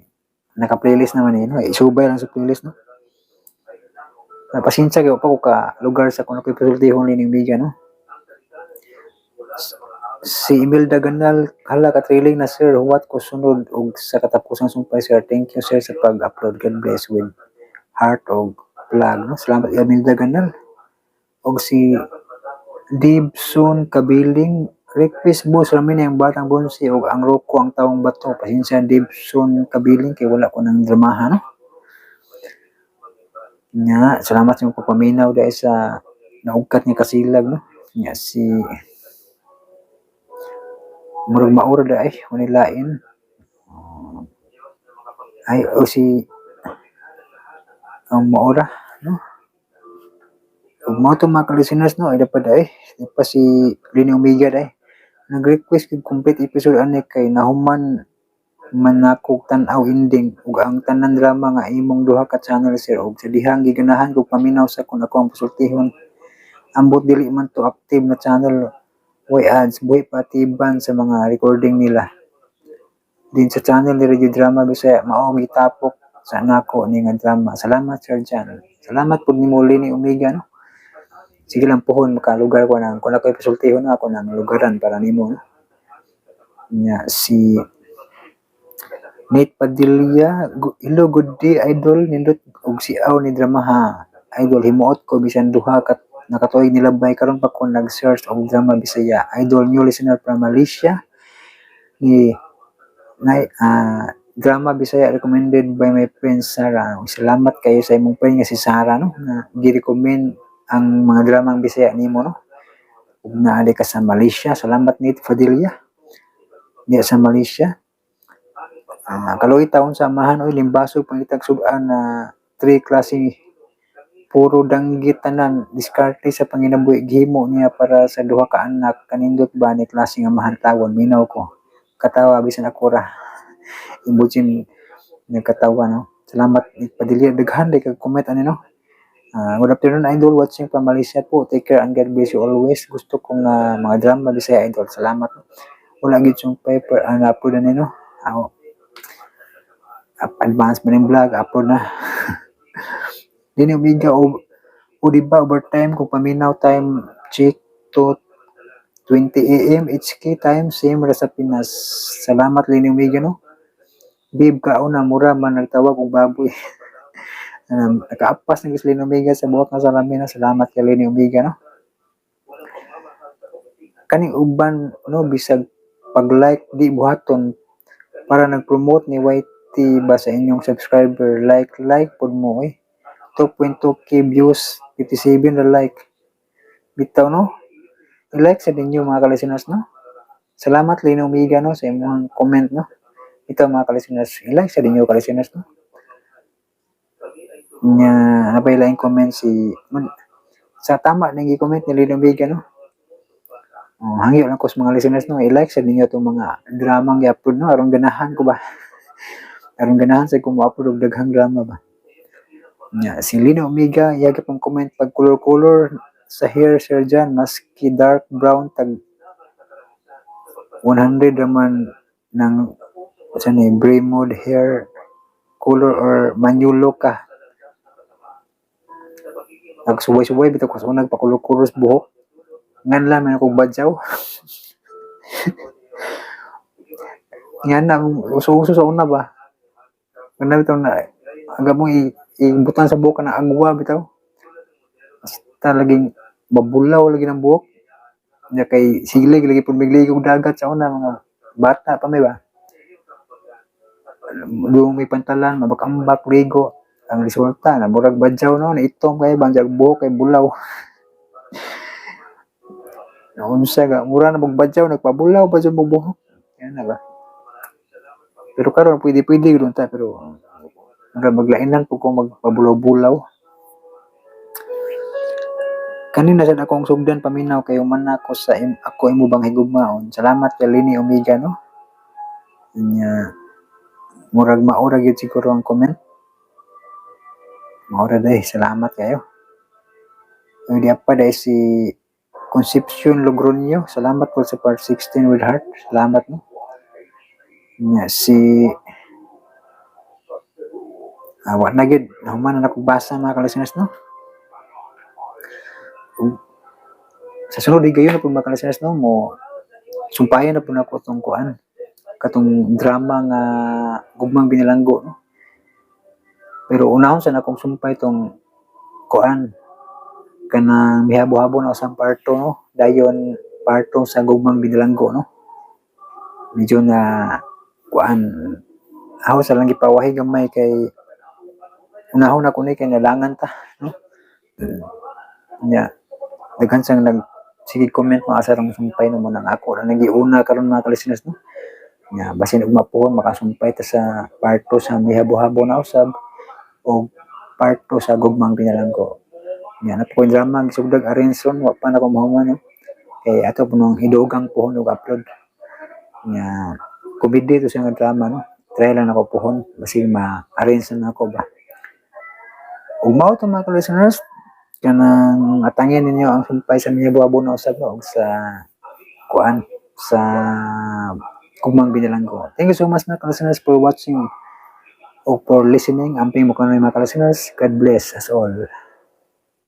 naka-playlist naman eh, no? Isubay lang sa playlist, no? Pasensya kayo pa ko ka lugar sa kung ako'y pasultihon ni Omega, no? Si Imelda Ganal, hala ka trailing na sir, huwat ko sunod og sa katapusang sumpay, sir. Thank you, sir, sa pag-upload. God bless with heart og flag, no? Salamat, Imelda Ganal. Og si Dibson Kabiling, request boss rami ang Batang Bonsi og Ang Roko ang Tawong Bato. Pasensya, Dibson Kabiling, kay wala ko ng dramaha, no? Nga, salamat sa imong pagpaminaw dahil sa naugkat nga kasilag, no? Nga si murag maura dai unilain. Ay, o si ang maura, no? Ug mao to, mga ka-listeners, no, ay dapat ay di pa si Lini Omega dai. Nag-request kog complete episode ani kay nahuman man nako tan-aw ending ug ang tanan drama nga imong duha ka channel, sir, ug sa dihang giganahan kog paminaw sa kung ako ang pasultihon. Ambot dili man to active na channel, way ads, buhi pa atiban sa mga recording nila din sa channel ni Radio Drama Bisaya. Mao gitapok sa nako ni nga drama. Salamat, Sir John. Salamat pud nimo, Lini Omega, no? Sige lang, puhon makalugar ko nang kung ako'y pasultihon ako ng lugaran para nimo, no? Nya si Nate Padilla, hello, good day, idol. Nindot og siaw ni drama ha. Idol, himuot ko bisan duha ka nakatuig nilabay, karon pa ko nag-search og drama Bisaya. Idol, new listener from Malaysia. Ni na drama Bisaya recommended by my friend Sarah. Salamat kayo sa imong friend nga si Sarah, no, nga gi-recommend ang mga dramang Bisaya nimo, no. Ug naa ka sa Malaysia. Salamat, Nate Padilla. Diya sa Malaysia. Kaluoy taon sa amahan oy, limbasog pangitag sud-an na 3 klase, puro danggit tanan, diskarte sa panginabuhi, gihimo niya para sa duha ka anak. Kanindot ba ni klase nga amahan tawon? Minaw ko katawa bisan ako ra imbutsin nagkatawa, no? Salamat, Padilla. Daghan day kag comment ani, no? Good afternoon, idol, watching from Malaysia po. Take care and God bless you always. Gusto kong mga drama Bisaya, idol. Salamat. Wala gid yung paper ang upload na no. Ako advance man yung vlog, upload na. Dini Omega o di ba overtime kung paminaw, time check to 20 AM HK time, same ra sa Pinas. Salamat, Lini Omega, no. Babe kauna mura man nagtawag og baboy. Nakaapas na si Lini Omega sa buhok nga salamin na. Salamat kay Lini Omega, no. Kaning uban, no, bisag pag-like di buhaton para nag-promote ni YT ba sa inyong subscriber. Like like pod mo eh. 2.2K views, 57 na like. Bitaw, no? I-like sa ninyo, mga ka-listeners, no? Salamat, Lino Omega, no, sa imong comment, no? Ito, mga ka-listeners, i-like sa ninyo, ka-listeners, no? Nya, ano pa ilaing comment si man, sa tama nang i-comment ni Lino Omega, no? Oh, hangyo lang ko sa mga listeners, no, i-like sa ninyo itong mga dramang i-upload, no, aron ganahan ko ba, aron ganahan sa kung mo-upload og daghang drama ba. Nya si Lino Omega iya pong comment, pag color-color sa hair, Sir John, maski dark brown, tag 100 naman ng sa ni mode hair color or manyulo ka. Nagsuway-suway bitaw ko sa unang pakulor-kulor sa buhok. Ngan lang man akong badyaw. Nga na, uso-uso sa una ba? Ganda bitaw na, hanggang mong ibutan sa buhok na agwa bitaw. Basta laging mabulaw lagi ng buhok. Nya kay silig lagi pud migligog dagat sa una, mga bata pa may ba. Doon may pantalan, mabakambak, ligo. Ang resulta, na murag badyaw, no, na itom kay banjag buhok kay bulaw. Naunsa ka, mura na magbadyaw, nagpabulaw pa dyan buhok. Yan na ba? Pero karon pwede pwede gud ta, pero mura maglainan po kung magpabulaw-bulaw. Kanina sad akong sugdan paminaw kayo man ako sa ako imo bang higugmaon. Salamat kay Lini Omega, no. Nya murag maura gyud siguro ang comment. Maura day, salamat kayo. Uy, di pa day si Concepcion Logroño. Salamat po sa part 16 with heart. Salamat, no. Nya si wa na gyud, nahuman na nako basa, mga ka-listeners, no. Ug sa sunod higayon na pud, mga ka-listeners, no, mo sumpayan na pud nako tong kuan, katong drama nga Gugmang Binilanggo, no. Pero unahon sa nakong sumpay tong kuan, kanang Mihabo-habo na usang part 2, no. Dayon part 2 sa Gugmang Binilanggo, no. Medyo na kuan, ako sa lang gipawahi gamay kay unahon ako ni kay nalangan ta, no. Nya daghan sang nag sige comment mga asa rong sumpay, no, mo nang ako ra nagiuna karon, mga ka-listeners, no. Nya basin og mapuhon makasumpay ta sa part 2 sa Mihabo-habo na usab o part 2 sa Gugmang Binalanggo. Nya na po drama gisugdag arrange ron, wa pa na ko mahuman, no, kay ato po nung idugang puhon og upload. Nya komedya to siya nga drama, no. Try lang ako puhon basin ma-arrange na ako ba. Ug mao to, mga ka-listeners, kanang atangin ninyo ang sumpay sa Mihabo-habo na usab, no, ug sa kuan, sa Gugmang Binilanggo. Thank you so much, mga ka-listeners, for watching o for listening. Amping mo kami, mga ka-listeners. God bless us all.